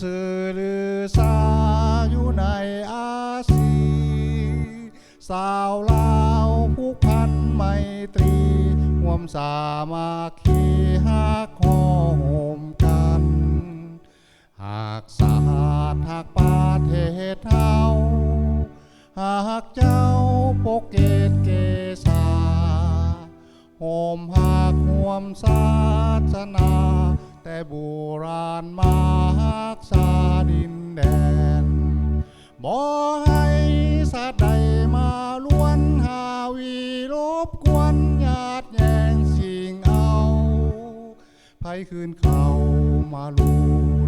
ຊື່ລືຊາຢູ່ໃນອາຊີ ຊາວລາວຜູກພັນໄມຕີ ຮ່ວມສາມັກຄີຮັກຫໍ່ໂຮມກັນ ຮັກຊາດຮັກປະເທດເຮົາ ຮັກເຈົ້າປົກເກດເກສາ ຮ່ວມຮັກຮ່ວມສາສະໜາ ແຕ່ບູຮານມາຮັກສາດິນແດນ ບໍ່ໃຫ້ຊາດໃດມາລວນຫາວີລົບກວນຍາດແຍ່ງຊິງເອົາ ໃຜຄືນເຂົ້າມາວຸ່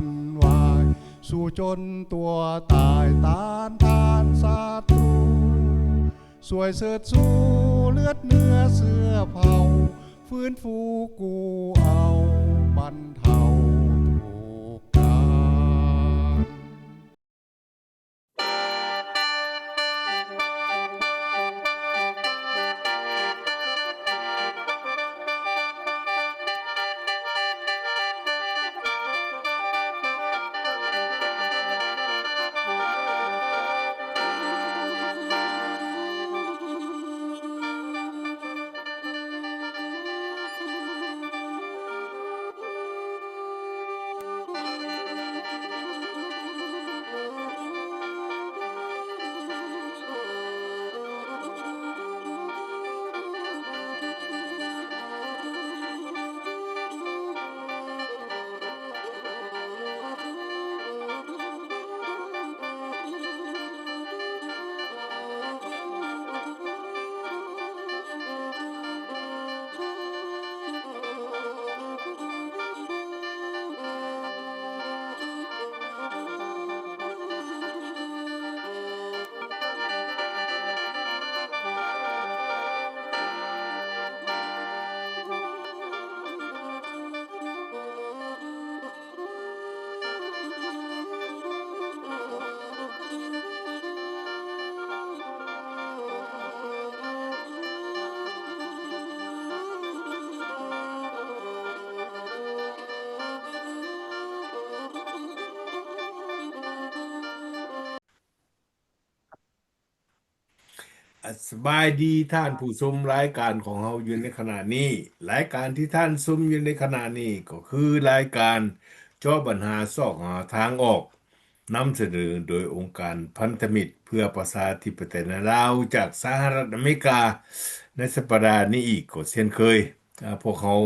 ນວາຍ ສູ້ຈົນຕົວຕາຍຕ້ານທານສັດຕູ ຊ່ວຍເຊີດຊູເລືອດເນື້ອເຊື້ອເຜົ່າ ຟື້ນຟູກູ້ເອົາບັນເທົາທຸກການ. ສະບາຍດີທ່ານຜູ້ຊົມລາຍການຂອງເຮົາຢູ່ໃນຂະນະນີ້. ລາຍການທີ່ທ່ານຊົມຢູ່ໃນຂະນະນີ້ກໍຄືລາຍການເຈາະບັນຫາຊອກຫາທາງອອກ, ນຳສະເໜີໂດຍອົງການພັນທະມິດເພື່ອປະຊາທິປະໄຕໃນລາວ ຈາກສະຫະລັດອາເມລິກາ. ໃນສັບປະດານີ້ອີກກໍເຊັ່ນເຄີຍ, ອາ, ພວກເຮົາ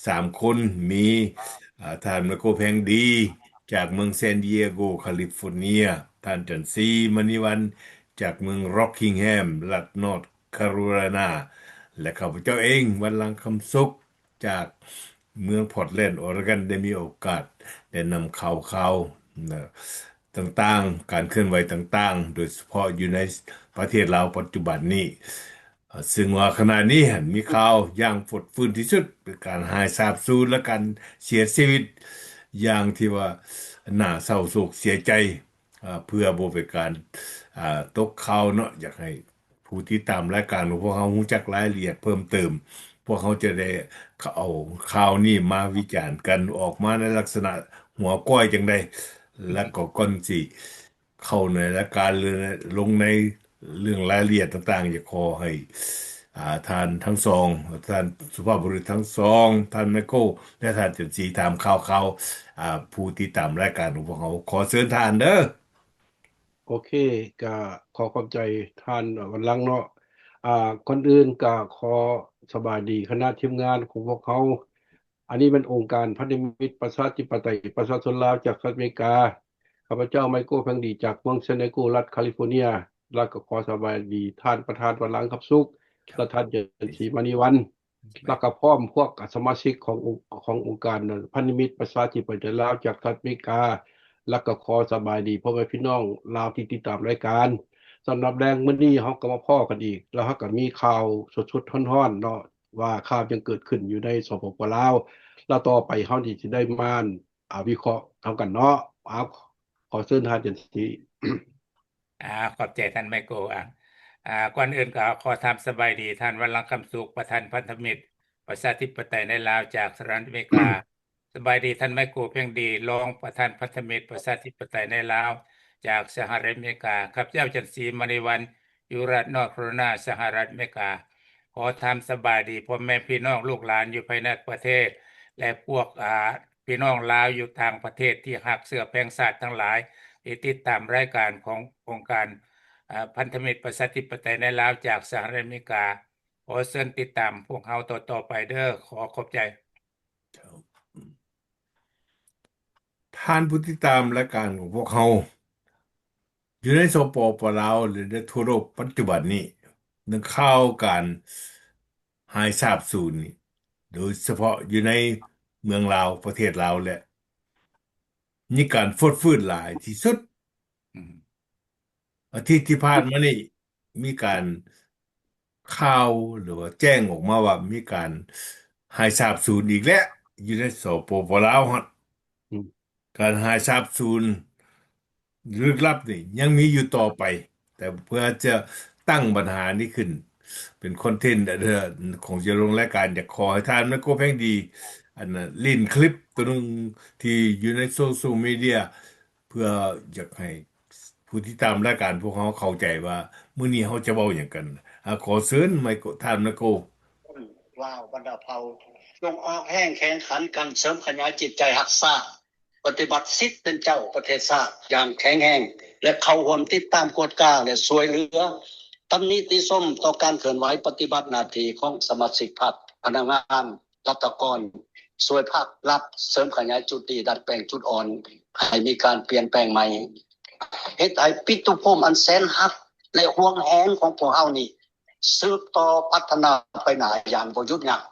ສາມຄົນ ມີ, ອາ, ທ່ານ ໄມໂກ ແພງດີ ຈາກເມືອງ San Diego California, ທ່ານ ຈັນສີ ມະນີວັນ ຈາກເມືອງ Rockingham ລັດ North Carolina ແລະ ຂ້າພະເຈົ້າເອງ ວັນລັງ ຄຳສຸກ ຈາກເມືອງ Portland Oregon ໄດ້ມີໂອກາດໄດ້ນຳຂ່າວຄາວ ນະ ຕ່າງໆ, ການເຄື່ອນໄຫວຕ່າງໆ ໂດຍສະເພາະຢູ່ໃນປະເທດລາວປັດຈຸບັນນີ້, ເຊິ່ງວ່າຂະນະນີ້ຫັ້ນມີຂ່າວຢ່າງຟົດຟື້ນທີ່ສຸດ ເປັນການຫາຍສາບສູນ ແລະ ການເສຍຊີວິດຢ່າງທີ່ວ່າໜ້າເສົ້າໂສກເສຍໃຈ. ເພື່ອບໍ່ເປັນການ, ອາ, ຕົກຂ່າວເນາະ, ຢາກໃຫ້ຜູ້ຕິດຕາມລາຍການຂອງພວກເຮົາຮູ້ຈັກລາຍລະອຽດເພີ່ມເຕີມ. ພວກເຮົາຈະໄດ້ເອົາຂ່າວນີ້ມາວິຈານກັນ ອອກມາໃນລັກສະນະຫົວກ້ອຍຈັ່ງໃດ. ແລ້ວກໍກ່ອນຊິເຂົ້າໃນລາຍການ ຫຼື ລົງໃນ ເລື່ອງລາຍລະອຽດຕ່າງໆ ຢາກຂໍໃຫ້, ອາ, ທ່ານທັງສອງ, ທ່ານສຸພາບບຸລຸດທັງສອງ, ທ່ານ ໄມໂກ ແລະ ທ່ານ ຈັນສີ ຖາມຂ່າວ, ອາ, ຜູ້ຕິດຕາມລາຍການຂອງພວກເຮົາ. ຂໍເຊີນທ່ານເດີ. ໂອເຄ, ກະຂໍຂອບໃຈທ່ານວັນລັງເນາະ. ອາ, ກ່ອນອື່ນກະຂໍສະບາຍດີຄະນະທີມງານຂອງພວກເຮົາ. ອັນນີ້ແມ່ນອົງການພັນທະມິດປະຊາທິປະໄຕປະຊາຊົນລາວຈາກສະຫະລັດອາເມລິກາ. ຂ້າພະເຈົ້າ ໄມໂກ ແພງດີ ຈາກເມືອງ San Diego ລັດ California. ແລ້ວກໍຂໍສະບາຍດີທ່ານປະທານວັນລັງ ຄຳສຸກ ແລະ ທ່ານ ຈັນສີ ມະນີວັນ ແລ້ວກໍພ້ອມພວກສະມາຊິກຂອງອົງ, ຂອງອົງການພັນທະມິດປະຊາທິປະໄຕລາວຈາກສະຫະລັດອາເມລິກາ. ແລ້ວກໍຂໍສະບາຍດີພໍ່ແມ່ພີ່ນ້ອງລາວທີ່ຕິດຕາມລາຍການ. ສຳລັບແລງມື້ນີ້ເຮົາກໍມາພໍ້ກັນອີກ, ແລ້ວເຮົາກໍມີຂ່າວສົດໆຮ້ອນໆເນາະ ວ່າຂ່າວຍັງເກີດຂຶ້ນຢູ່ໃນ ສປປ ລາວ. ແລ້ວຕໍ່ໄປເຮົານີ້ຊິໄດ້ມາ, ອາ, ວິເຄາະນຳກັນເນາະ. ເອົາ, ຂໍເຊີນທ່ານຈັນສີ. ອາ, ຂອບໃຈທ່ານໄມໂກ. ອາ, ອາ, ກ່ອນອື່ນກໍຂໍຖາມສະບາຍດີທ່ານວັນລັງ ຄຳສຸກ ປະທານພັນທະມິດປະຊາທິປະໄຕໃນລາວຈາກສະຫະລັດອາເມລິກາ. ສະບາຍດີທ່ານໄມໂກ ເພັງດີ ຮອງປະທານພັນທະມິດປະຊາທິປະໄຕໃນລາວ ຈາກສະຫະລັດອາເມລິກາ. ຂ້າພະເຈົ້າ ຈັນສີ ມະນີວັນ ຢູ່ລັດນອດແຄໂຣໄລນາ ສະຫະລັດອາເມລິກາ. ຂໍຖາມສະບາຍດີພໍ່ແມ່ພີ່ນ້ອງລູກຫຼານຢູ່ພາຍໃນປະເທດ ແລະ ພວກ ອາ ພີ່ນ້ອງລາວຢູ່ຕ່າງປະເທດທີ່ຮັກເຊື້ອແພງຊາດທັງຫຼາຍ ທີ່ຕິດຕາມລາຍການຂອງອົງການ ອາ ພັນທະມິດປະຊາທິປະໄຕໃນລາວ ຈາກສະຫະລັດອາເມລິກາ. ຂໍເຊີນຕິດຕາມພວກເຮົາຕໍ່ໆໄປເດີ້. ຂໍຂອບໃຈ. ທ່ານຜູ້ຕິດຕາມລາຍການຂອງພວກເຮົາ ຢູ່ໃນ ສປປ ລາວ ແລະ ໃນທົ່ວໂລກປັດຈຸບັນນີ້ ເລື່ອງຂ່າວການຫາຍສາບສູນນີ້ ໂດຍສະເພາະຢູ່ໃນເມືອງລາວ ປະເທດລາວ ແລະ ມີການຟົດຟື້ນຫຼາຍທີ່ສຸດ. ອາທິດທີ່ຜ່ານມານີ້ ມີການຂ່າວ ຫຼືວ່າແຈ້ງອອກມາວ່າມີການຫາຍສາບສູນອີກແລ້ວ ຢູ່ໃນ ສປປ ລາວຫັ້ນ. ອືມ ການຫາຍສາບສູນລຶກລັບນີ້ຍັງມີຢູ່ຕໍ່ໄປ, ແຕ່ເພື່ອຈະຕັ້ງບັນຫານີ້ຂຶ້ນເປັນຄອນເທັນ ເອີ ຂອງຈະລົງລາຍການ ຢາກຂໍໃຫ້ທ່ານໄມໂກ ເພັງດີ ອັນ ຫຼິ້ນຄລິບຕົວໜຶ່ງທີ່ຢູ່ໃນໂຊຊຽວມີເດຍ ເພື່ອຢາກໃຫ້ຜູ້ຕິດຕາມລາຍການພວກເຮົາເຂົ້າໃຈວ່າ ມື້ນີ້ເຮົາຈະເວົ້າຫຍັງກັນ. ອາ ຂໍເຊີນໄມໂກ ທ່ານໄມໂກ. ຄົນລາວບັນດາເຜົ່າ ຈົ່ງອອກແຮງແຂ່ງຂັນກັນ ເສີມຂະຫຍາຍຈິດໃຈຮັກຊາດ, ປະຕິບັດສິດເປັນເຈົ້າປະເທດຊາດຢ່າງແຂງແຮງ ແລະ ເຂົ້າຮ່ວມຕິດຕາມກວດກາ ແລະ ຊ່ວຍເຫຼືອ ຕຳໜິຕິຊົມຕໍ່ການເຄື່ອນໄຫວປະຕິບັດໜ້າທີ່ຂອງສະມາຊິກພັກ, ພະນັກງານ, ລັດຖະກອນ, ຊ່ວຍພາກລັດ ເສີມຂະຫຍາຍຈຸດດີ, ດັດແປງຈຸດອ່ອນ ໃຫ້ມີການປ່ຽນແປງໃໝ່, ເຮັດໃຫ້ປິຕຸພູມອັນແສນຮັກ ແລະ ຫວງແຫນຂອງພວກເຮົານີ້ ສືບຕໍ່ພັດທະນາໄປໜ້າຢ່າງບໍ່ຢຸດຢັ້ງ.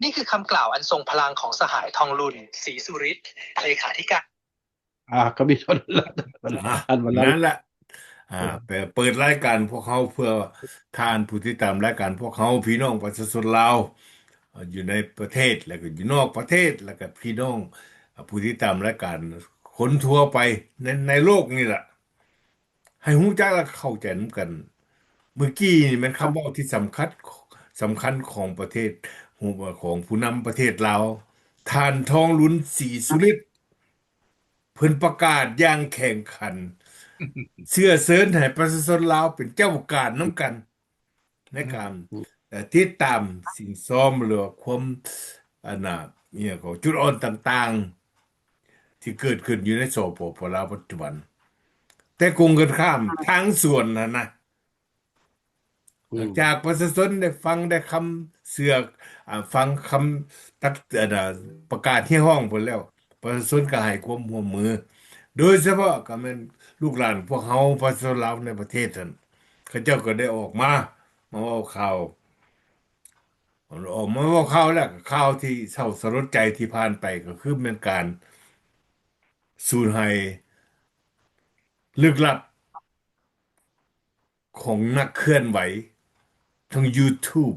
ນີ້ຄືຄຳກ່າວອັນຊົງພະລັງຂອງສະຫາຍ ທອງລຸນ ສີສຸລິດ ເລຂາທິການ ອ່າ ກໍມີເທົ່ານັ້ນລະ ອ່າ ອັນວ່າ ນັ້ນລະ ອ່າ ເປີດລາຍການພວກເຮົາ ເພື່ອທ່ານຜູ້ຕິດຕາມລາຍການພວກເຮົາ ພີ່ນ້ອງປະຊາຊົນລາວ ເອີ ຢູ່ໃນປະເທດ ແລະ ກໍຢູ່ນອກປະເທດ ແລະ ກໍພີ່ນ້ອງ ເອີ ຜູ້ຕິດຕາມລາຍການຄົນທົ່ວໄປໃນ ໃນໂລກນີ້ລະ ໃຫ້ຮູ້ຈັກ ແລະ ເຂົ້າໃຈນຳກັນ. ເມື່ອກີ້ນີ້ແມ່ນຄຳເວົ້າທີ່ສຳຄັນ ສຳຄັນຂອງປະເທດ ຂອງຜູ້ນຳປະເທດລາວ ທ່ານ ທອງລຸນ ສີສຸລິດ ເພິ່ນປະກາດຢ່າງແຂງຂັນ ເຊື້ອເຊີນໃຫ້ປະຊາຊົນລາວເປັນເຈົ້າການນຳກັນ ໃນການ ເອີ ຕິດຕາມສິ່ງຊອມ ຫຼືວ່າຄວາມ ອັນນ່າ ອີ່ຫຍັງຂອງຈຸດອ່ອນຕ່າງໆ ທີ່ເກີດຂຶ້ນຢູ່ໃນ ສປປ ລາວ ປັດຈຸບັນ. ແຕ່ກົງກັນຂ້າມ ທາງສວນຫັ້ນນະ ອືມ ຫຼັງຈາກປະຊາຊົນໄດ້ຟັງ ໄດ້ຄຳເຊື່ອ ອາ ຟັງຄຳຕັກ ອັນນ່າ ປະກາດຮຽກຮ້ອງເພິ່ນແລ້ວ ປະຊາຊົນກໍໃຫ້ຄວາມຮ່ວມມື ໂດຍສະເພາະກໍແມ່ນລູກຫຼານພວກເຮົາປະຊາຊົນລາວໃນປະເທດຫັ້ນ ເຂົາເຈົ້າກໍໄດ້ອອກມາ ມາເວົ້າຂ່າວ ອອກມາເວົ້າຂ່າວແລ້ວ ກໍຂ່າວທີ່ເສົ້າສະຫຼົດໃຈທີ່ຜ່ານໄປ ກໍຄືແມ່ນການສູນຫາຍລຶກລັບ ຂອງນັກເຄື່ອນໄຫວທາງ YouTube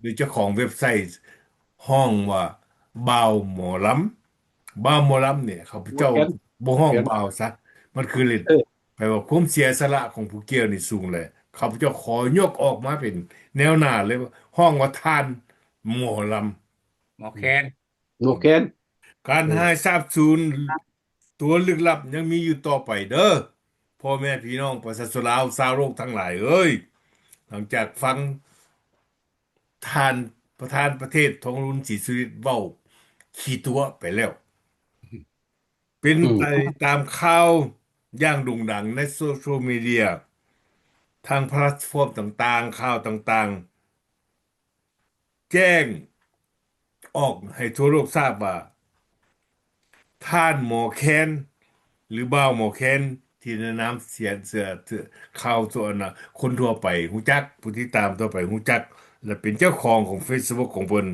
ໂດຍເຈົ້າຂອງເວັບໄຊຮ້ອງວ່າ ບ່າວໝໍລຳ. ບ່າວໝໍລຳນີ້ ຂ້າພະເຈົ້າບໍ່ຮ້ອງບ່າວຊະ ມັນຄືຫຼິ້ນ ແປວ່າຄວາມເສຍສະຫຼະຂອງຜູ້ກ່ຽວນີ້ສູງເລີຍ. ຂ້າພະເຈົ້າຂໍຍົກອອກມາເປັນແນວໜ້າເລີຍ ຮ້ອງວ່າ ທ່ານໝໍລຳ ໝໍແຄນ ໝໍແຄນ. ການຫາຍສາບສູນຕົວລຶກລັບຍັງມີຢູ່ຕໍ່ໄປເດີ້ ພໍ່ແມ່ພີ່ນ້ອງປະຊາຊົນລາວ ຊາວໂລກທັງຫຼາຍເອີຍ. ຫຼັງຈາກຟັງທ່ານປະທານປະເທດ ທອງລຸນ ສີສຸລິດ ເວົ້າຂີ້ຕົວະໄປແລ້ວ ເປັນໄປຕາມຂ່າວຢ່າງໂດ່ງດັງໃນໂຊຊຽວມີເດຍ ທາງແພລດຟອມຕ່າງໆ ຂ່າວຕ່າງໆ ແຈ້ງອອກໃຫ້ທົ່ວໂລກຊາບວ່າ ທ່ານໝໍແຄນ ຫຼື ບ່າວໝໍແຄນ ທີ່ໃນນາມສຽນເສືອ ຂ່າວໂຕອັນນະ ຄົນທົ່ວໄປຮູ້ຈັກ ຜູ້ຕິດຕາມທົ່ວໄປຮູ້ຈັກ ແລະ ເປັນເຈົ້າຂອງຂອງເຟສບຸກຂອງເພິ່ນ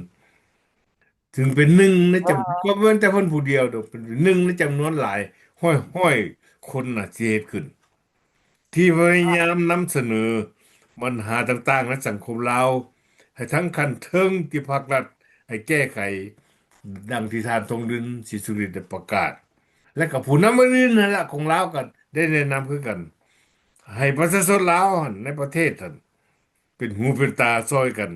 ເຊິ່ງເປັນໜຶ່ງໃນຈຳ ກໍບໍ່ແມ່ນແຕ່ເພິ່ນຜູ້ດຽວດອກ ເປັນໜຶ່ງໃນຈຳນວນຫຼາຍຮ້ອຍໆຄົນນະ ທີ່ເຮັດຂຶ້ນ ທີ່ພະຍາຍາມນຳສະເໜີບັນຫາຕ່າງໆໃນສັງຄົມລາວ ໃຫ້ທັງຂັ້ນເທິງທີ່ພາກລັດໃຫ້ແກ້ໄຂ ດັ່ງທີ່ທ່ານ ທອງລຸນ ສີສຸລິດ ໄດ້ປະກາດ ແລະ ກໍຜູ້ນຳອື່ນໆນັ້ນລະຂອງລາວກໍໄດ້ແນະນຳຄືກັນ ໃຫ້ປະຊາຊົນລາວຫັ້ນ ໃນປະເທດຫັ້ນ ເປັນຫູເປັນຕາຊ່ອຍກັນ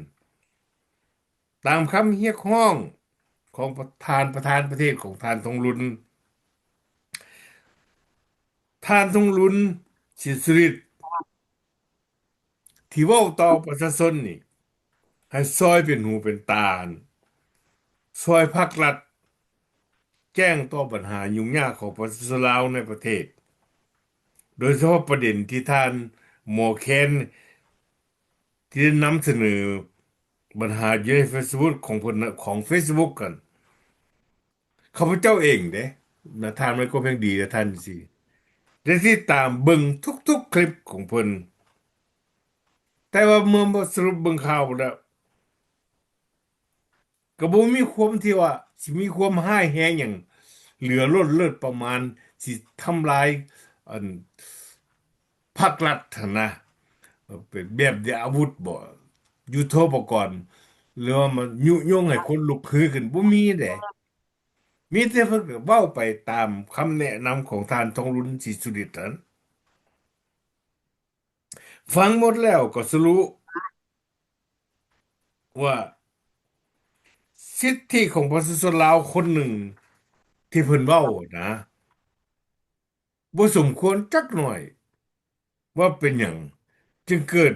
ຕາມຄຳຮຽກຮ້ອງ ຂອງປະທານ ປະທານປະເທດຂອງທ່ານທອງລຸນ. ທ່ານທອງລຸນ ສີສຸລິດ ທີ່ເວົ້າຕໍ່ປະຊາຊົນນີ້ ໃຫ້ຊ່ອຍເປັນຫູເປັນຕາ ຊ່ອຍພາກລັດ ແຈ້ງຕໍ່ບັນຫາຫຍຸ້ງຍາກຂອງປະຊາຊົນລາວໃນປະເທດ, ໂດຍສະເພາະປະເດັນທີ່ທ່ານໝໍແຄນ ທີ່ໄດ້ນຳສະເໜີບັນຫາຢູ່ໃນເຟສບຸກຂອງເພິ່ນນະ ຂອງເຟສບຸກຫັ້ນ. ຂ້າພະເຈົ້າເອງເດ້ ນະ ທ່ານໄມໂຄແພງດີ ແລະ ທ່ານ ຊີ ໄດ້ຕິດຕາມເບິ່ງທຸກໆຄລິບຂອງເພິ່ນ, ແຕ່ວ່າເມື່ອມາສະຫຼຸບເບິ່ງຂ່າວແລ້ວ ກໍບໍ່ມີຄວາມທີ່ວ່າຊິມີຄວາມຮ້າຍແຮງຫຍັງເຫຼືອລົ້ນເລີດປະມານຊິທຳລາຍ ອັນ ພາກລັດຫັ້ນນະ, ເປັນແບບດ້ວຍອາວຸດບໍ ຍຸດໂທປະກອນ ຫຼືວ່າມາຍຸຍົງໃຫ້ຄົນລຸກຮືຂຶ້ນ ບໍ່ມີເດ້. ມີແຕ່ເພິ່ນກໍເວົ້າໄປຕາມຄຳແນະນຳຂອງທ່ານທອງລຸນ ສີສຸລິດຫັ້ນ. ຟັງໝົດແລ້ວກໍສະຫຼຸບວ່າ ສິດທິຂອງປະຊາຊົນລາວຄົນໜຶ່ງທີ່ເພິ່ນເວົ້ານະ ບໍ່ສົມຄວນຈັກໜ້ອຍ ວ່າເປັນຫຍັງຈຶ່ງເກີດ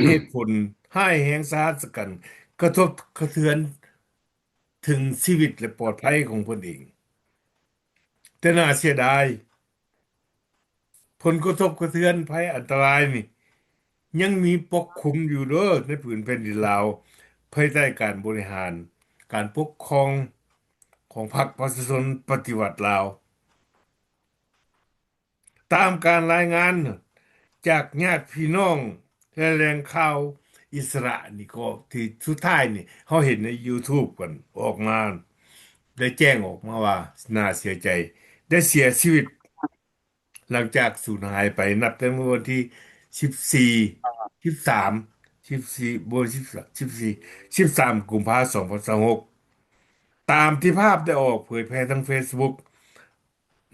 ເຫດຜົນຮ້າຍແຮງສາຫັດຊະກັນ ກະທົບກະເທືອນເຖິງຊີວິດ ແລະ ປອດໄພຂອງເພິ່ນເອງ. ແຕ່ໜ້າເສຍດາຍ ຜົນກະທົບກະເທືອນໄພອັນຕະລາຍນີ້ ຍັງມີປົກຄຸມຢູ່ເດີ ໃນຜືນແຜ່ນດິນລາວ ພາຍໃຕ້ການບໍລິຫານ ການປົກຄອງຂອງພັກປະຊາຊົນປະຕິວັດລາວ. ຕາມການລາຍງານຈາກຍາດພີ່ນ້ອງ ແລະ ແຫຼ່ງຂ່າວອິດສະຫຼະນີ້ ກໍທີ່ສຸດທ້າຍນີ້ ເຮົາເຫັນໃນຢູທູບກັນອອກມາ ໄດ້ແຈ້ງອອກມາວ່າໜ້າເສຍໃຈ ໄດ້ເສຍຊີວິດ ຫຼັງຈາກສູນຫາຍໄປ ນັບແຕ່ມື້ວັນທີສິບສີ່ ສິບສາມ ສິບສີ່ ບໍ່ ສິບສີ່ ສິບສາມ ກຸມພາ ສອງພັນຊາວຫົກ ຕາມທີ່ພາບໄດ້ອອກເຜີຍແຜ່ທາງເຟສບຸກ.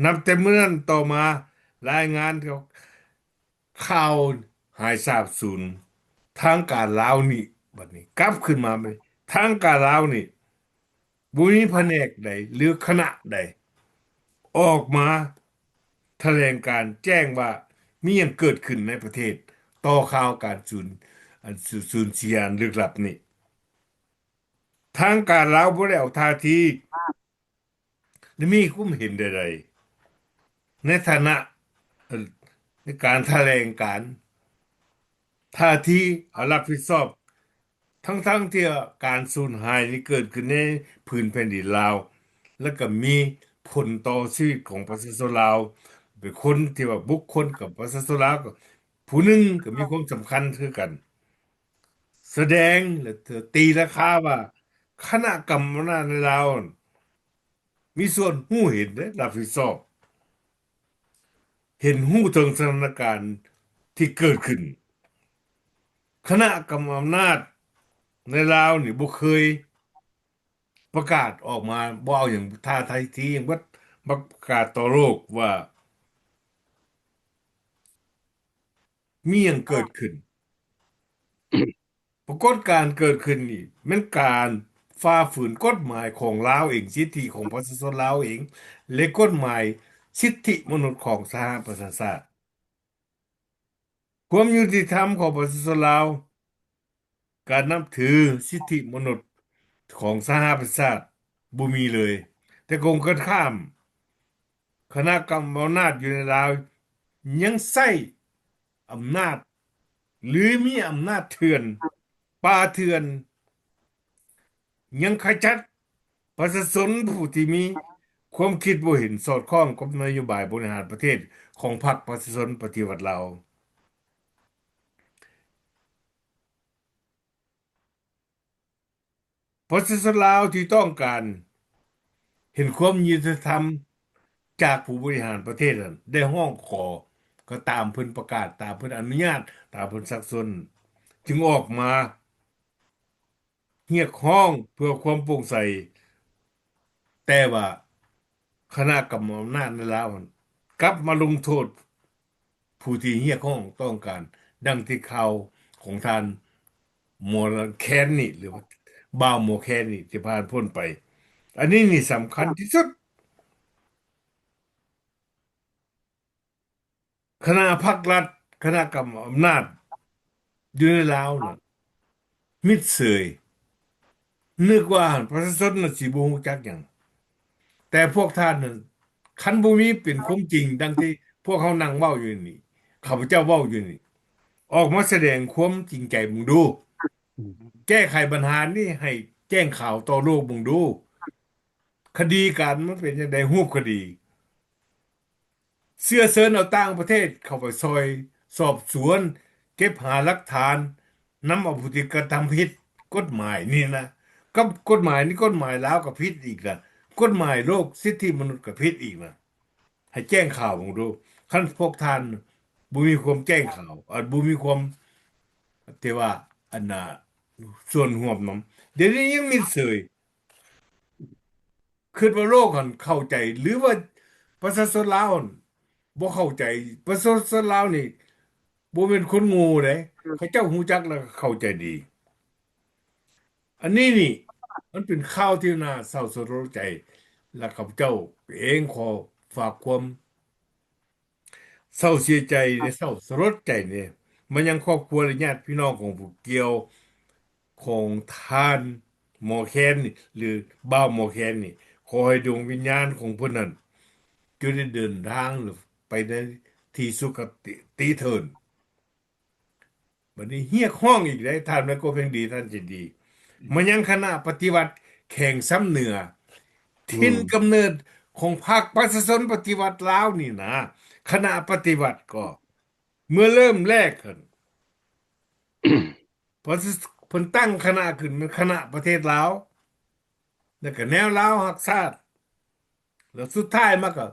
ນັບແຕ່ມື້ນັ້ນຕໍ່ມາ ລາຍງານຂ່າວຫາຍສາບສູນທາງການລາວນີ້ ບັດນີ້ກັບຄືນມາໃໝ່ ທາງການລາວນີ້ ບໍ່ມີພະແນກໃດ ຫຼື ຄະນະໃດ ອອກມາຖະແຫຼງການແຈ້ງວ່າມີຫຍັງເກີດຂຶ້ນໃນປະເທດ ຕໍ່ຂ່າວການສູນ ອັນ ສູນ ສູນເສຍອັນລຶກລັບນີ້. ທາງການລາວບໍ່ໄດ້ອອກທ່າທີ ຫຼື ມີຄວາມເຫັນໃດໆ ໃນຖານະ ເອີ ໃນການຖະແຫຼງການ ທ່າທີ ເອົາ ຮັບຜິດຊອບ ທັງໆທີ່ການສູນຫາຍນີ້ເກີດຂຶ້ນໃນຜືນແຜ່ນດິນລາວ ແລ້ວກໍມີຜົນຕໍ່ຊີວິດຂອງປະຊາຊົນລາວ ເປັນຄົນທີ່ວ່າບຸກຄົນກັບປະຊາຊົນລາວ ກໍຜູ້ໜຶ່ງກໍມີຄວາມສຳຄັນຄືກັນ ສະແດງ ແລະ ຕີລາຄາວ່າ ຄະນະກຳມະນາດໃນລາວ ມີສ່ວນຮູ້ເຫັນເດ້ ຮັບຜິດຊອບ ເຫັນຮູ້ເຖິງສະຖານະການທີ່ເກີດຂຶ້ນ. ຄະນະກຳມະອຳນາດໃນລາວນີ້ບໍ່ເຄີຍປະກາດອອກມາ ບໍ່ເອົາຫຍັງ ທ່າທີຫຍັງເບິດ ມາປະກາດຕໍ່ໂລກວ່າ ມີຫຍັງເກີດຂຶ້ນ. ປາກົດການເກີດຂຶ້ນນີ້ ແມ່ນການຝ່າຝືນກົດໝາຍຂອງລາວເອງ, ສິດທິຂອງປະຊາຊົນລາວເອງ ແລະ ກົດໝາຍສິດທິມະນຸດຂອງສະຫະປະຊາຊາດ. ຄວາມຍຸຕິທຳຂອງປະຊາຊົນລາວ, ການນັບຖືສິດທິມະນຸດຂອງສະຫະປະຊາຊາດບໍ່ມີເລີຍ. ແຕ່ກົງກັນຂ້າມ, ຄະນະກຳມະອຳນາດຢູ່ໃນລາວຍັງໃຊ້ອຳນາດ ຫຼື ມີອຳນາດເຖື່ອນ, ປ່າເຖື່ອນ, ຍັງຂະຈັດປະຊາຊົນຜູ້ທີ່ມີຄວາມຄິດບໍ່ເຫັນສອດຄ່ອງກັບນະໂຍບາຍບໍລິຫານປະເທດຂອງພັກປະຊາຊົນປະຕິວັດລາວ. ປະຊາຊົນລາວທີ່ຕ້ອງການເຫັນຄວາມຍຸຕິທຳຈາກຜູ້ບໍລິຫານປະເທດນັ້ນ ໄດ້ຮ້ອງຂໍ ກໍຕາມເພິ່ນປະກາດ, ຕາມເພິ່ນອະນຸຍາດ, ຕາມເພິ່ນຊັກຊວນ, ຈຶ່ງອອກມາຮຽກຮ້ອງເພື່ອຄວາມໂປ່ງໃສ. ແຕ່ວ່າຄະນະກຳມະອຳນາດໃນລາວນັ້ນ ກັບມາລົງໂທດ ຜູ້ທີ່ຮຽກຮ້ອງຕ້ອງການ ດັ່ງທີ່ຂ່າວຂອງທ່ານໝໍແຄນນີ້ ຫຼືວ່າບ່າວໝໍແຄນນີ້ ທີ່ຜ່ານພົ້ນໄປ ອັນນີ້ນີ້ສຳຄັນທີ່ສຸດ. ຄະນະພັກລັດ ຄະນະກຳອຳນາດຢູ່ໃນລາວນັ້ນມິດເສີຍ, ນຶກວ່າປະຊາຊົນນັ້ນຊິບໍ່ຮູ້ຈັກຫຍັງ. ແຕ່ພວກທ່ານນັ້ນ ຄັນບໍ່ມີເປັນຄວາມຈິງດັ່ງທີ່ພວກເຮົານັ່ງເວົ້າຢູ່ນີ້, ຂ້າພະເຈົ້າເວົ້າຢູ່ນີ້, ອອກມາສະແດງຄວາມຈິງໃຈເບິ່ງດູ. ແກ້ໄຂບັນຫານີ້ໃຫ້ແຈ້ງຂ່າວຕໍ່ໂລກເບິ່ງດູ. ຄະດີການມັນເປັນຈັ່ງໃດ? ຮູບຄະດີ ເຊື້ອເຊີນເອົາຕ່າງປະເທດເຂົ້າໄປຊ່ອຍສອບສວນ, ເກັບຫາຫຼັກຖານ, ນຳເອົາຜູ້ທີ່ກະທຳຜິດກົດໝາຍນີ້ນະ, ກັບກົດໝາຍນີ້ ກົດໝາຍລາວກໍຜິດອີກນະ, ກົດໝາຍໂລກສິດທິມະນຸດກໍຜິດອີກນະ. ໃຫ້ແຈ້ງຂ່າວເບິ່ງດູ. ຄັນພວກທ່ານບໍ່ມີຄວາມແຈ້ງຂ່າວ, ອາ ບໍ່ມີຄວາມ ທີ່ວ່າ ອັນນ່າ ສ່ວນຮ່ວມນຳ, ດຽວນີ້ຍັງມິດເສີຍ. ຄິດວ່າໂລກຫັ້ນເຂົ້າໃຈ ຫຼືວ່າປະຊາຊົນລາວຫັ້ນບໍ່ເຂົ້າໃຈ? ປະຊາຊົນລາວນີ້ບໍ່ແມ່ນຄົນໂງ່ເດ້, ເຂົາເຈົ້າຮູ້ຈັກ ແລ້ວກໍເຂົ້າໃຈດີ. ອັນນີ້ນີ້ ມັນເປັນຂ່າວທີ່ໜ້າເສົ້າສະຫຼົດໃຈ ແລະ ຂ້າພະເຈົ້າເອງຂໍຝາກຄວາມເສົ້າເສຍໃຈ ແລະ ເສົ້າສະຫຼົດໃຈນີ້ ມາຍັງຄອບຄົວ ແລະ ຍາດພີ່ນ້ອງຂອງຜູ້ກ່ຽວ ຂອງທ່ານໝໍແຄນນີ້ ຫຼື ບ່າວໝໍແຄນນີ້, ຂໍໃຫ້ດວງວິນຍານຂອງເພິ່ນນັ້ນ ຈົ່ງໄດ້ເດີນທາງໄປໃນທີ່ສຸຄະຕິເທີນ. ບັດນີ້ຮຽກຮ້ອງອີກໄດ໋ ທ່ານໄມໂກແພງດີ ທ່ານໃຈດີ, ມາຍັງຄະນະປະຕິວັດແຂວງຊຳເໜືອ, ອືມ ຖິ່ນກຳເນີດຂອງພັກປະຊາຊົນປະຕິວັດລາວນີ້ນະ, ຄະນະປະຕິວັດກໍ ເມື່ອເລີ່ມແລກຫັ້ນ ເພິ່ນຕັ້ງຄະນະຂຶ້ນ ແມ່ນຄະນະປະເທດລາວ ແລ້ວກໍແນວລາວຮັກຊາດ, ແລ້ວສຸດທ້າຍມາກໍ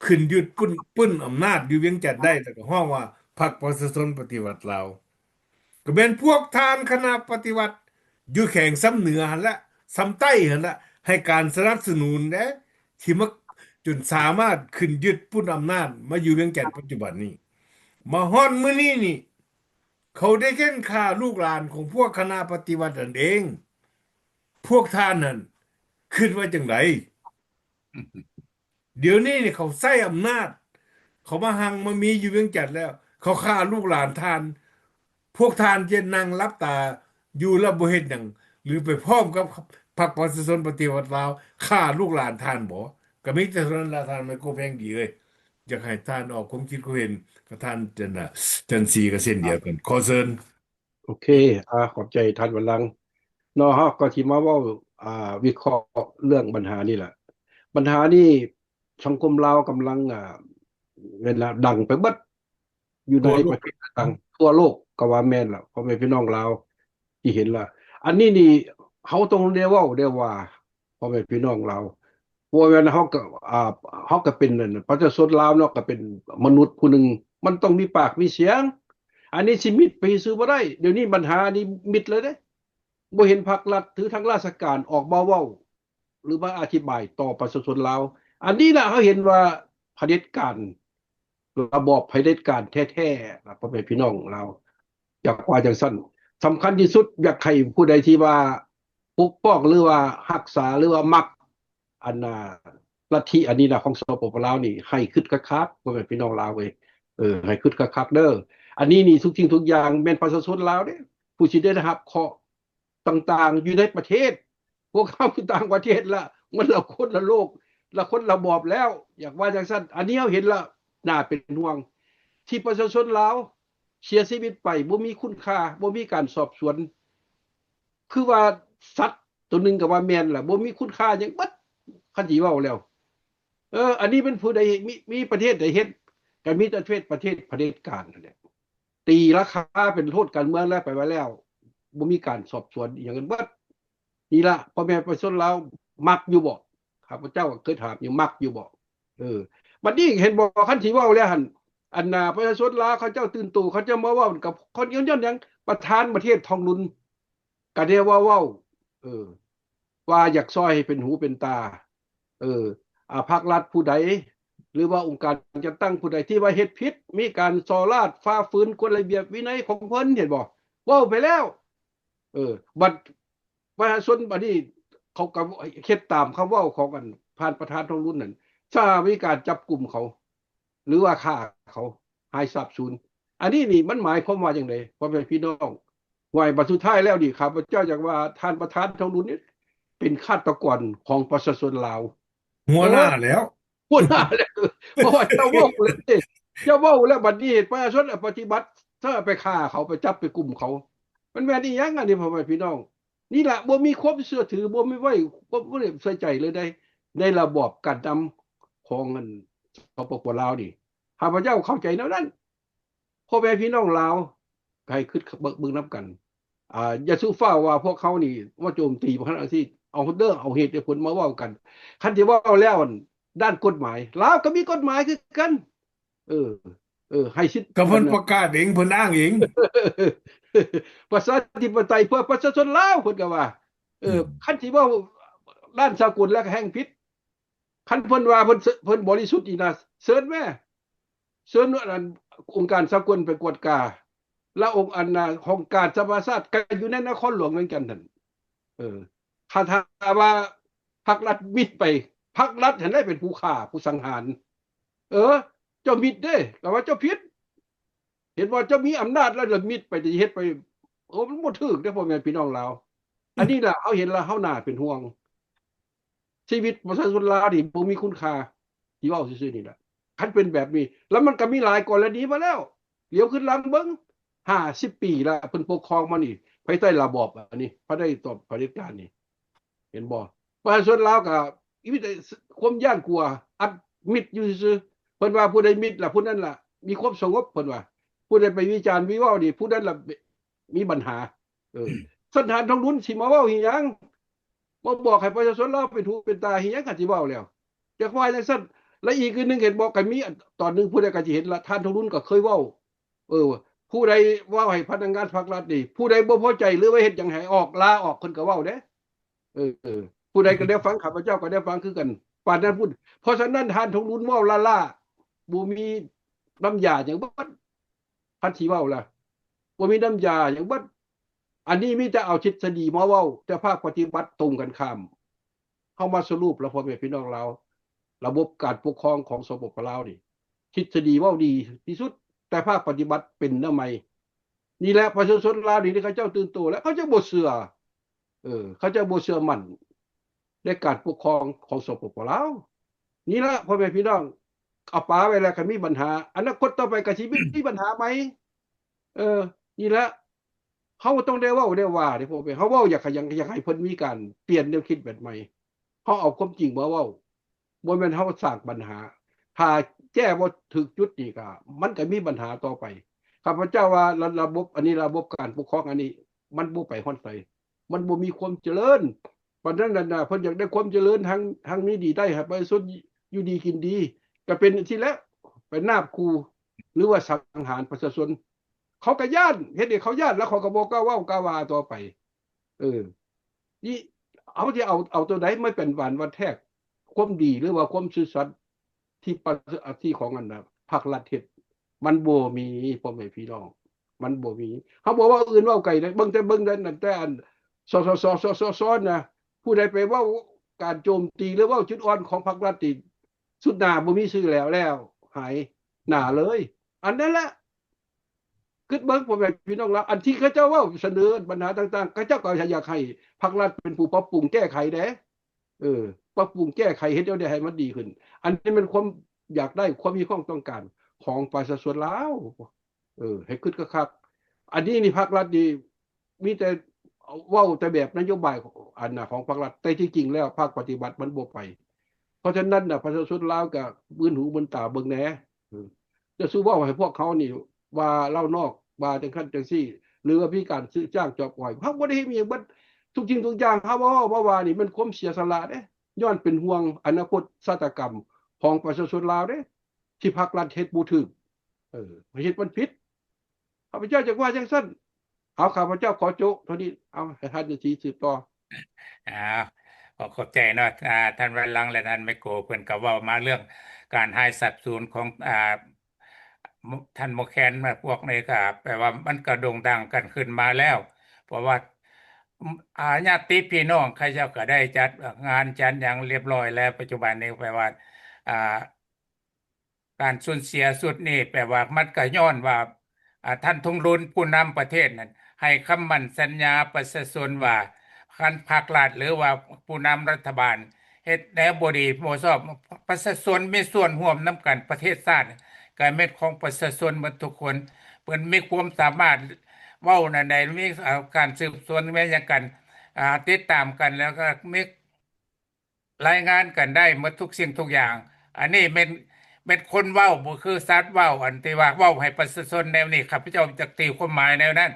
ຂຶ້ນຍຶດປຸ້ນ ປຶ້ນອຳນາດຢູ່ວຽງຈັນໄດ້ ແລ້ວກໍຮ້ອງວ່າພັກປະຊາຊົນປະຕິວັດລາວ. ກໍແມ່ນພວກທ່ານຄະນະປະຕິວັດຢູ່ແຂວງຊຳເໜືອຫັ້ນລະ ຊຳໃຕ້ຫັ້ນລະ ໃຫ້ການສະໜັບສະໜູນເດ້ ທີ່ມາຈົນສາມາດຂຶ້ນຍຶດປຸ້ນອຳນາດມາຢູ່ວຽງຈັນປັດຈຸບັນນີ້. ມາຮອດມື້ນີ້ນີ້ ເຂົາໄດ້ເຂັ່ນຂ້າລູກຫຼານຂອງພວກຄະນະປະຕິວັດນັ້ນເອງ. ພວກທ່ານນັ້ນຄິດວ່າຈັ່ງໃດ? ດຽວນີ້ນີ້ເຂົາໃຊ້ອຳນາດ, ເຂົາມາຮັ່ງມາມີຢູ່ວຽງຈັນແລ້ວ, ເຂົາຂ້າລູກຫຼານທ່ານ. ພວກທ່ານຈະນັ່ງຫຼັບຕາຢູ່ແລ້ວບໍ່ເຮັດຫຍັງ ຫຼືໄປພ້ອມກັບພັກປະຊາຊົນປະຕິວັດລາວຂ້າລູກຫຼານທ່ານບໍ? ກໍມີແຕ່ເທົ່ານັ້ນລະ ທ່ານໄມໂກແພງດີເອີຍ. ຢາກໃຫ້ທ່ານອອກຄວາມຄິດຄວາມເຫັນກັບທ່ານ ຈັນ ຈັນສີກໍເຊັ່ນດຽວກັນ. ຂໍເຊີນ. ໂອເຄ ອາ ຂອບໃຈທ່ານວັນລັງເນາະ. ເຮົາກໍຊິມາເວົ້າ ອາ ວິເຄາະເລື່ອງບັນຫານີ້ລະ. ບັນຫານີ້ສັງຄົມລາວກຳລັງ ອາ ເວລາດັງໄປເບິດ ຢູ່ໃນປະເທດຕ່າງໆ ທົ່ວໂລກກໍວ່າແມ່ນລະ ພໍ່ແມ່ພີ່ນ້ອງລາວທີ່ເຫັນລະ. ອັນນີ້ນີ້ເຮົາຕ້ອງໄດ້ເວົ້າໄດ້ວ່າ ພໍ່ແມ່ພີ່ນ້ອງລາວ ບໍ່ແມ່ນເຮົາກໍ ອາ ເຮົາກໍເປັນ ອັນ ປະຊາຊົນລາວເນາະ ກໍເປັນມະນຸດຜູ້ໜຶ່ງ ມັນຕ້ອງມີປາກມີສຽງ. ອັນນີ້ຊິມິດໄປຊື່ບໍ່ໄດ້. ດຽວນີ້ບັນຫານີ້ມິດເລີຍເດ້ ບໍ່ເຫັນພັກລັດ ຫຼື ທາງລາຊະການອອກມາເວົ້າ ຫຼືວ່າອະທິບາຍຕໍ່ປະຊາຊົນລາວ. ອັນນີ້ລະເຮົາເຫັນວ່າຜະເດັດການ ລະບອບຜະເດັດການແທ້ໆ ລະ ພໍ່ແມ່ພີ່ນ້ອງລາວ ຢາກວ່າຈັ່ງຊັ້ນ. ສຳຄັນທີ່ສຸດ ຢາກໃຫ້ຜູ້ໃດທີ່ວ່າປົກປ້ອງ ຫຼືວ່າຮັກສາ ຫຼືວ່າມັກ ອັນ ອາ ລັດທິອັນນີ້ນະ ຂອງ ສປປ ລາວນີ້ ໃຫ້ຄຶດຄັກໆ ພໍ່ແມ່ພີ່ນ້ອງລາວເອີຍ. ເອີ ໃຫ້ຄຶດຄັກໆເດີ. ອັນນີ້ນີ້ ທຸກສິ່ງທຸກຢ່າງແມ່ນປະຊາຊົນລາວເດ້ ຜູ້ຊິໄດ້ຮັບເຄາະ ຕ່າງໆຢູ່ໃນປະເທດ. ພວກເຮົາຢູ່ຕ່າງປະເທດລະ ມັນລະຄົນລະໂລກ ລະຄົນລະບອບແລ້ວ ຢາກວ່າຈັ່ງຊັ້ນ. ອັນນີ້ເຮົາເຫັນລະໜ້າເປັນຫ່ວງ ທີ່ປະຊາຊົນລາວເສຍຊີວິດໄປ ບໍ່ມີຄຸນຄ່າ ບໍ່ມີການສອບສວນ ຄືວ່າສັດໂຕໜຶ່ງກໍວ່າແມ່ນລະ ບໍ່ມີຄຸນຄ່າຫຍັງເບິດ ຄັນຊິເວົ້າແລ້ວ. ເອີ ອັນນີ້ເປັນຜູ້ໃດ ມີ ມີປະເທດໃດເຮັດ? ກໍມີແຕ່ປະເທດ ປະເທດຜະເດັດການຫັ້ນແຫຼະ. ຕີລາຄາເປັນໂທດການເມືອງແລ້ວ ໄປໄວ້ແລ້ວ ບໍ່ມີການສອບສວນອີ່ຫຍັງກັນເບິດ. ນີ້ລະ ພໍ່ແມ່ປະຊາຊົນລາວມັກຢູ່ບໍ່? ຂ້າພະເຈົ້າກໍເຄີຍຖາມຢູ່ ມັກຢູ່ບໍ່? ເອີ ບັດນີ້ເຫັນບໍ່ ຄັນຊິເວົ້າແລ້ວຫັ້ນ ອັນນ່າ ປະຊາຊົນລາວເຂົາເຈົ້າຕື່ນໂຕ ເຂົາເຈົ້າມາເວົ້າກັບຄົນ ຍ້ອນຫຍັງ? ປະທານປະເທດທອງລຸນ ກະໄດ້ວ່າເວົ້າ ເອີ ວ່າຢາກຊ່ອຍໃຫ້ເປັນຫູເປັນຕາ ເອີ ອາ ພັກລັດຜູ້ໃດ ຫຼືວ່າອົງການຈັດຕັ້ງຜູ້ໃດທີ່ວ່າເຮັດຜິດ ມີການສໍ້ລາດ ຝ່າຝືນກົດລະບຽບວິໄນຂອງເພິ່ນ ເຫັນບໍ່? ເວົ້າໄປແລ້ວ ເອີ ບັດປະຊາຊົນບັດນີ້ ເຂົາກໍເຮັດຕາມຄຳເວົ້າຂອງອັນທ່ານປະທານທອງລຸນນັ້ນ ຖ້າມີການຈັບກຸມເຂົາ ຫຼືວ່າຂ້າເຂົາ ຫາຍສາບສູນ. ອັນນີ້ນີ້ມັນໝາຍຄວາມວ່າຈັ່ງໃດ ພໍ່ແມ່ພີ່ນ້ອງ? ຫວາຍບັດສຸດທ້າຍແລ້ວນີ້ ຂ້າພະເຈົ້າຢາກວ່າທ່ານປະທານທອງລຸນນີ້ເປັນຄາດຕະກອນຂອງປະຊາຊົນລາວ. ຫົວໜ້າແລ້ວ ຫົວໜ້າແລ້ວ ເພາະວ່າເຈົ້າເວົ້າແລ້ວເດ້ ເຈົ້າເວົ້າແລ້ວ ບັດນີ້ປະຊາຊົນປະຕິບັດ ຖ້າໄປຂ້າເຂົາ ໄປຈັບໄປກຸມເຂົາ ມັນແມ່ນອີ່ຫຍັງອັນນີ້ ພໍ່ແມ່ພີ່ນ້ອງ? ນີ້ລະ ບໍ່ມີຄວາມເຊື່ອຖື ບໍ່ມີໄວ້ ບໍ່ ບໍ່ໄດ້ໃສ່ໃຈເລີຍໃດ ໃນລະບອບການນຳຂອງອັນ ສປປ ລາວນີ້ ຂ້າພະເຈົ້າເຂົ້າໃຈແນວນັ້ນ. ພໍ່ແມ່ພີ່ນ້ອງລາວ ໃຫ້ຄິດເບິ່ງ ເບິ່ງນຳກັນ ອ່າ ຢ່າສູ່ຟ້າວວ່າພວກເຮົານີ້ມາໂຈມຕີພວກທ່ານອາຊີດ ເອົາເດີ ເອົາເຫດເອົາຜົນມາເວົ້າກັນ. ຄັນຊິເວົ້າແລ້ວ ດ້ານກົດໝາຍ ລາວກໍມີກົດໝາຍຄືກັນ. ເອີ ເອີ ໃຫ້ສິດ ກໍເພິ່ນປະກາດເອງ ເພິ່ນອ້າງເອງ ປະຊາທິປະໄຕເພື່ອປະຊາຊົນລາວ ເພິ່ນກໍວ່າ. ເອີ ອືມ ຄັນຊິເວົ້າດ້ານສາກົນແລ້ວກໍແຮ່ງຜິດ. ຄັນເພິ່ນວ່າເພິ່ນ ເພິ່ນບໍລິສຸດນີ້ນະ ເຊີນແມ້ ເຊີນອັນອົງການສາກົນໄປກວດກາ ແລ້ວອົງອັນນະ ຫ້ອງການສະຫະປະຊາຊາດກໍຢູ່ໃນນະຄອນຫຼວງວຽງຈັນຫັ້ນ. ເອີ ຄັນຖ້າວ່າພັກລັດມິດໄປ ພັກລັດຫັ້ນແຫຼະເປັນຜູ້ຂ້າ ຜູ້ສັງຫານ. ເອີ ເຈົ້າມິດເດ້ ກໍວ່າເຈົ້າຜິດ. ເຫັນວ່າເຈົ້າມີອຳນາດແລ້ວ ແລ້ວມິດໄປ ຈະເຮັດໄປ ໂອ້ ມັນບໍ່ຖືກເດ້ ພໍ່ແມ່ພີ່ນ້ອງລາວ. ອັນນີ້ລະ ເຮົາເຫັນລະ ເຮົາໜ້າເປັນຫ່ວງ. ຊີວິດປະຊາຊົນລາວນີ້ບໍ່ມີຄຸນຄ່າ ຊິເວົ້າຊື່ໆນີ້ລະ ຄັນເປັນແບບນີ້. ແລ້ວມັນກໍມີຫຼາຍກໍລະນີມາແລ້ວ ຫຼຽວຄືນຫຼັງເບິ່ງ ຫ້າສິບປີລະ ເພິ່ນປົກຄອງມານີ້ ພາຍໃຕ້ລະບອບອັນນີ້ ພາຍໃຕ້ຕອບຜະເດັດການນີ້ ເຫັນບໍ່? ປະຊາຊົນລາວກໍມີແຕ່ຄວາມຢ້ານກົວ ອັດມິດຢູ່ຊື່ໆ. ເພິ່ນວ່າຜູ້ໃດມິດລະ ຜູ້ນັ້ນລະມີຄວາມສະຫງົບ ເພິ່ນວ່າ. ຜູ້ໃດໄປວິຈານວິເວົ້ານີ້ ຜູ້ນັ້ນລະມີບັນຫາ. ເອີ ທ່ານທອງລຸນຊິມາເວົ້າອີ່ຫຍັງ? ມາບອກໃຫ້ປະຊາຊົນລາວເປັນຫູເປັນຕາອີ່ຫຍັງ ຄັນຊິເວົ້າແລ້ວ ຢາກວ່າຈັ່ງຊັ້ນ. ແລະ ອີກອັນໜຶ່ງ ເຫັນບໍ່ ກໍມີຕອນໜຶ່ງ ຜູ້ໃດກໍຊິເຫັນລະ ທ່ານທອງລຸນກໍເຄີຍເວົ້າ ເອີ ຜູ້ໃດເວົ້າໃຫ້ພະນັກງານພັກລັດນີ້ ຜູ້ໃດບໍ່ພໍໃຈ ຫຼືວ່າເຮັດຫຍັງໃຫ້ອອກ ລາອອກ ເພິ່ນກໍເວົ້າເດ້. ເອີ ເອີ ຜູ້ໃດກໍໄດ້ຟັງ ຂ້າພະເຈົ້າກໍໄດ້ຟັງຄືກັນ ປານນັ້ນພຸ້ນ. ເພາະສະນັ້ນ ທ່ານທອງລຸນເວົ້າລ້າໆ ບໍ່ມີນ້ຳຢາຫຍັງເບິດ. ຄັນຊິເວົ້າລະ ບໍ່ມີນ້ຳຢາຫຍັງເບິດ. ອັນນີ້ມີແຕ່ເອົາທິດສະດີມາເວົ້າ ແຕ່ພາກປະຕິບັດຕົງກັນຂ້າມ. ເຮົາມາສະຫຼຸບລະ ພໍ່ແມ່ພີ່ນ້ອງລາວ ລະບົບການປົກຄອງຂອງ ສປປ ລາວນີ້ ທິດສະດີເວົ້າດີທີ່ສຸດ ແຕ່ພາກປະຕິບັດເປັນແນວໃໝ່. ນີ້ແຫຼະ ປະຊາຊົນລາວນີ້ ເຂົາເຈົ້າຕື່ນໂຕແລ້ວ ເຂົາເຈົ້າບໍ່ເຊື່ອ ເອີ ເຂົາເຈົ້າບໍ່ເຊື່ອໝັ້ນໃນການປົກຄອງຂອງ ສປປ ລາວ. ນີ້ລະ ພໍ່ແມ່ພີ່ນ້ອງ ເອົາປາໄວ້ແລ້ວກໍມີບັນຫາ ອະນາຄົດຕໍ່ໄປກໍຊິມີ ມີບັນຫາໃໝ່. ເອີ ນີ້ລະ ເຮົາຕ້ອງໄດ້ເວົ້າໄດ້ວ່າເດ້ ພໍ່ແມ່. ເຮົາເວົ້າຢາກໃຫ້ຫຍັງ ຢາກໃຫ້ເພິ່ນມີການປ່ຽນແນວຄິດແບບໃໝ່. ເຮົາເອົາຄວາມຈິງມາເວົ້າ ບໍ່ແມ່ນເຮົາສ້າງບັນຫາ. ຖ້າແກ້ບໍ່ຖືກຈຸດນີ້ກໍ ມັນກໍມີບັນຫາຕໍ່ໄປ. ຂ້າພະເຈົ້າວ່າລະ ລະບົບອັນນີ້ ລະບົບການປົກຄອງອັນນີ້ ມັນບໍ່ໄປຮອດໃສ ມັນບໍ່ມີຄວາມຈະເລີນ. ປານນັ້ນນະ ເພິ່ນຢາກໄດ້ຄວາມຈະເລີນ ຮັ່ງ ຮັ່ງມີດີໄດ້ ໃຫ້ປະຊາຊົນຢູ່ດີກິນດີ ກໍເປັນຈັ່ງຊີ້ແຫຼະ ໄປນາບຂູ່ ຫຼືວ່າສັງຫານປະຊາຊົນ. ເຂົາກໍຢ້ານ ເຮັດໃຫ້ເຂົາຢ້ານ ແລ້ວເຂົາກໍບໍ່ກ້າເວົ້າກ້າວ່າຕໍ່ໄປ. ເອີ ນີ້ ເຮົາຊິເອົາ ເອົາຕົວໃດມາເປັນຫວານວັດແທກ ຄວາມດີ ຫຼືວ່າຄວາມຊື່ສັດ ທີ່ປະ ທີ່ຂອງອັນນະ ພັກລັດເຮັດ ມັນບໍ່ມີ ພໍ່ແມ່ພີ່ນ້ອງ ມັນບໍ່ມີ. ເຮົາບໍ່ເວົ້າອື່ນເວົ້າໄກເດ້ ເບິ່ງແຕ່ ເບິ່ງແຕ່ນັ້ນ ແຕ່ອັນ ສສ ສສ ສສ ນະ ຜູ້ໃດໄປເວົ້າການໂຈມຕີ ຫຼືເວົ້າຈຸດອ່ອນຂອງພັກລັດນີ້ ສຸດໜ້າບໍ່ມີຊື່ແລ້ວ ແລ້ວຫາຍໜ້າເລີຍ. ອັນນັ້ນແຫຼະ ຄິດເບິ່ງ ພໍ່ແມ່ພີ່ນ້ອງລາວ ອັນທີ່ເຂົາເຈົ້າເວົ້າສະເໜີບັນຫາຕ່າງໆ ເຂົາເຈົ້າກໍຢາກໃຫ້ພັກລັດເປັນຜູ້ປັບປຸງແກ້ໄຂເດ້. ເອີ ປັບປຸງແກ້ໄຂ ເຮັດແນວໃດໃຫ້ມັນດີຂຶ້ນ. ອັນນີ້ແມ່ນຄວາມຢາກໄດ້ ຄວາມຮຽກຮ້ອງຕ້ອງການຂອງປະຊາຊົນລາວ. ເອີ ໃຫ້ຄິດຄັກໆ ອັນນີ້ນີ້ ພັກລັດນີ້ມີແຕ່ເວົ້າແຕ່ແບບນະໂຍບາຍ ອັນນະ ຂອງພັກລັດ ແຕ່ທີ່ຈິງແລ້ວພາກປະຕິບັດມັນບໍ່ໄປ. ເພາະສະນັ້ນນະ ປະຊາຊົນລາວກໍມື່ນຫູມື່ນຕາເບິ່ງແດ່. ເອີ ຈະສູ່ເວົ້າໃຫ້ພວກເຮົານີ້ວ່າລາວນອກ ວ່າຈັ່ງຊັ້ນຈັ່ງຊີ້ ຫຼືວ່າມີການຊື້ຈ້າງຈອບອອຍ ເຮົາບໍ່ໄດ້ເຮັດຫຍັງເບິດ. ທຸກສິ່ງທຸກຢ່າງເຮົາມາເວົ້າມາວ່ານີ້ ມັນຄວາມເສຍສະຫຼະເດ້ ຍ້ອນເປັນຫ່ວງອະນາຄົດຊາດຕະກຳຂອງປະຊາຊົນລາວເດ້ ທີ່ພັກລັດເຮັດບໍ່ຖືກ ເອີ ເຮັດມັນຜິດ. ຂ້າພະເຈົ້າຢາກວ່າຈັ່ງຊັ້ນ. ເອົາ ຂ້າພະເຈົ້າຂໍໂຈະເທົ່ານີ້ ເອົາ ໃຫ້ທ່ານຍາສີສືບຕໍ່. ອາ ຂໍຂອບໃຈເນາະ ອາ ທ່ານວັນລັງ ແລະ ທ່ານໄມໂກ ເພິ່ນກໍເວົ້າມາເລື່ອງການຫາຍສາບສູນຂອງ ອາ ທ່ານໝໍແຄນ ພວກນີ້ກໍແປວ່າມັນກໍໂດ່ງດັງກັນຂຶ້ນມາແລ້ວ ເພາະວ່າ ອາ ຍາດຕິພີ່ນ້ອງເຂົາເຈົ້າກໍໄດ້ຈັດງານຈັດຫຍັງຮຽບຮ້ອຍແລ້ວ. ປັດຈຸບັນນີ້ແປວ່າ ອາ ການສູນເສຍຊຸດນີ້ ແປວ່າມັນກໍຍ້ອນວ່າ ອາ ທ່ານທອງລຸນ ຜູ້ນຳປະເທດນັ້ນ ໃຫ້ຄຳໝັ້ນສັນຍາປະຊາຊົນວ່າ ຄັນພັກລັດ ຫຼືວ່າຜູ້ນຳລັດຖະບານເຮັດແນວບໍ່ດີບໍ່ຊອບ ປະຊາຊົນມີສ່ວນຮ່ວມນຳກັນ ປະເທດຊາດກໍແມ່ນຂອງປະຊາຊົນໝົດທຸກຄົນ. ເພິ່ນມີຄວາມສາມາດເວົ້າແນວໃດ ມີ ເອີ ການສືບສວນແມ່ນຫຍັງກັນ ອາ ຕິດຕາມກັນ ແລ້ວກໍມີ ລາຍງານກັນໄດ້ໝົດທຸກສິ່ງທຸກຢ່າງ. ອັນນີ້ແມ່ນ ແມ່ນຄົນເວົ້າ ບໍ່ຄືສັດເວົ້າ ອັນທີ່ວ່າເວົ້າໃຫ້ປະຊາຊົນແນວນີ້ ຂ້າພະເຈົ້າຈັກຕີຄວາມໝາຍແນວນັ້ນ.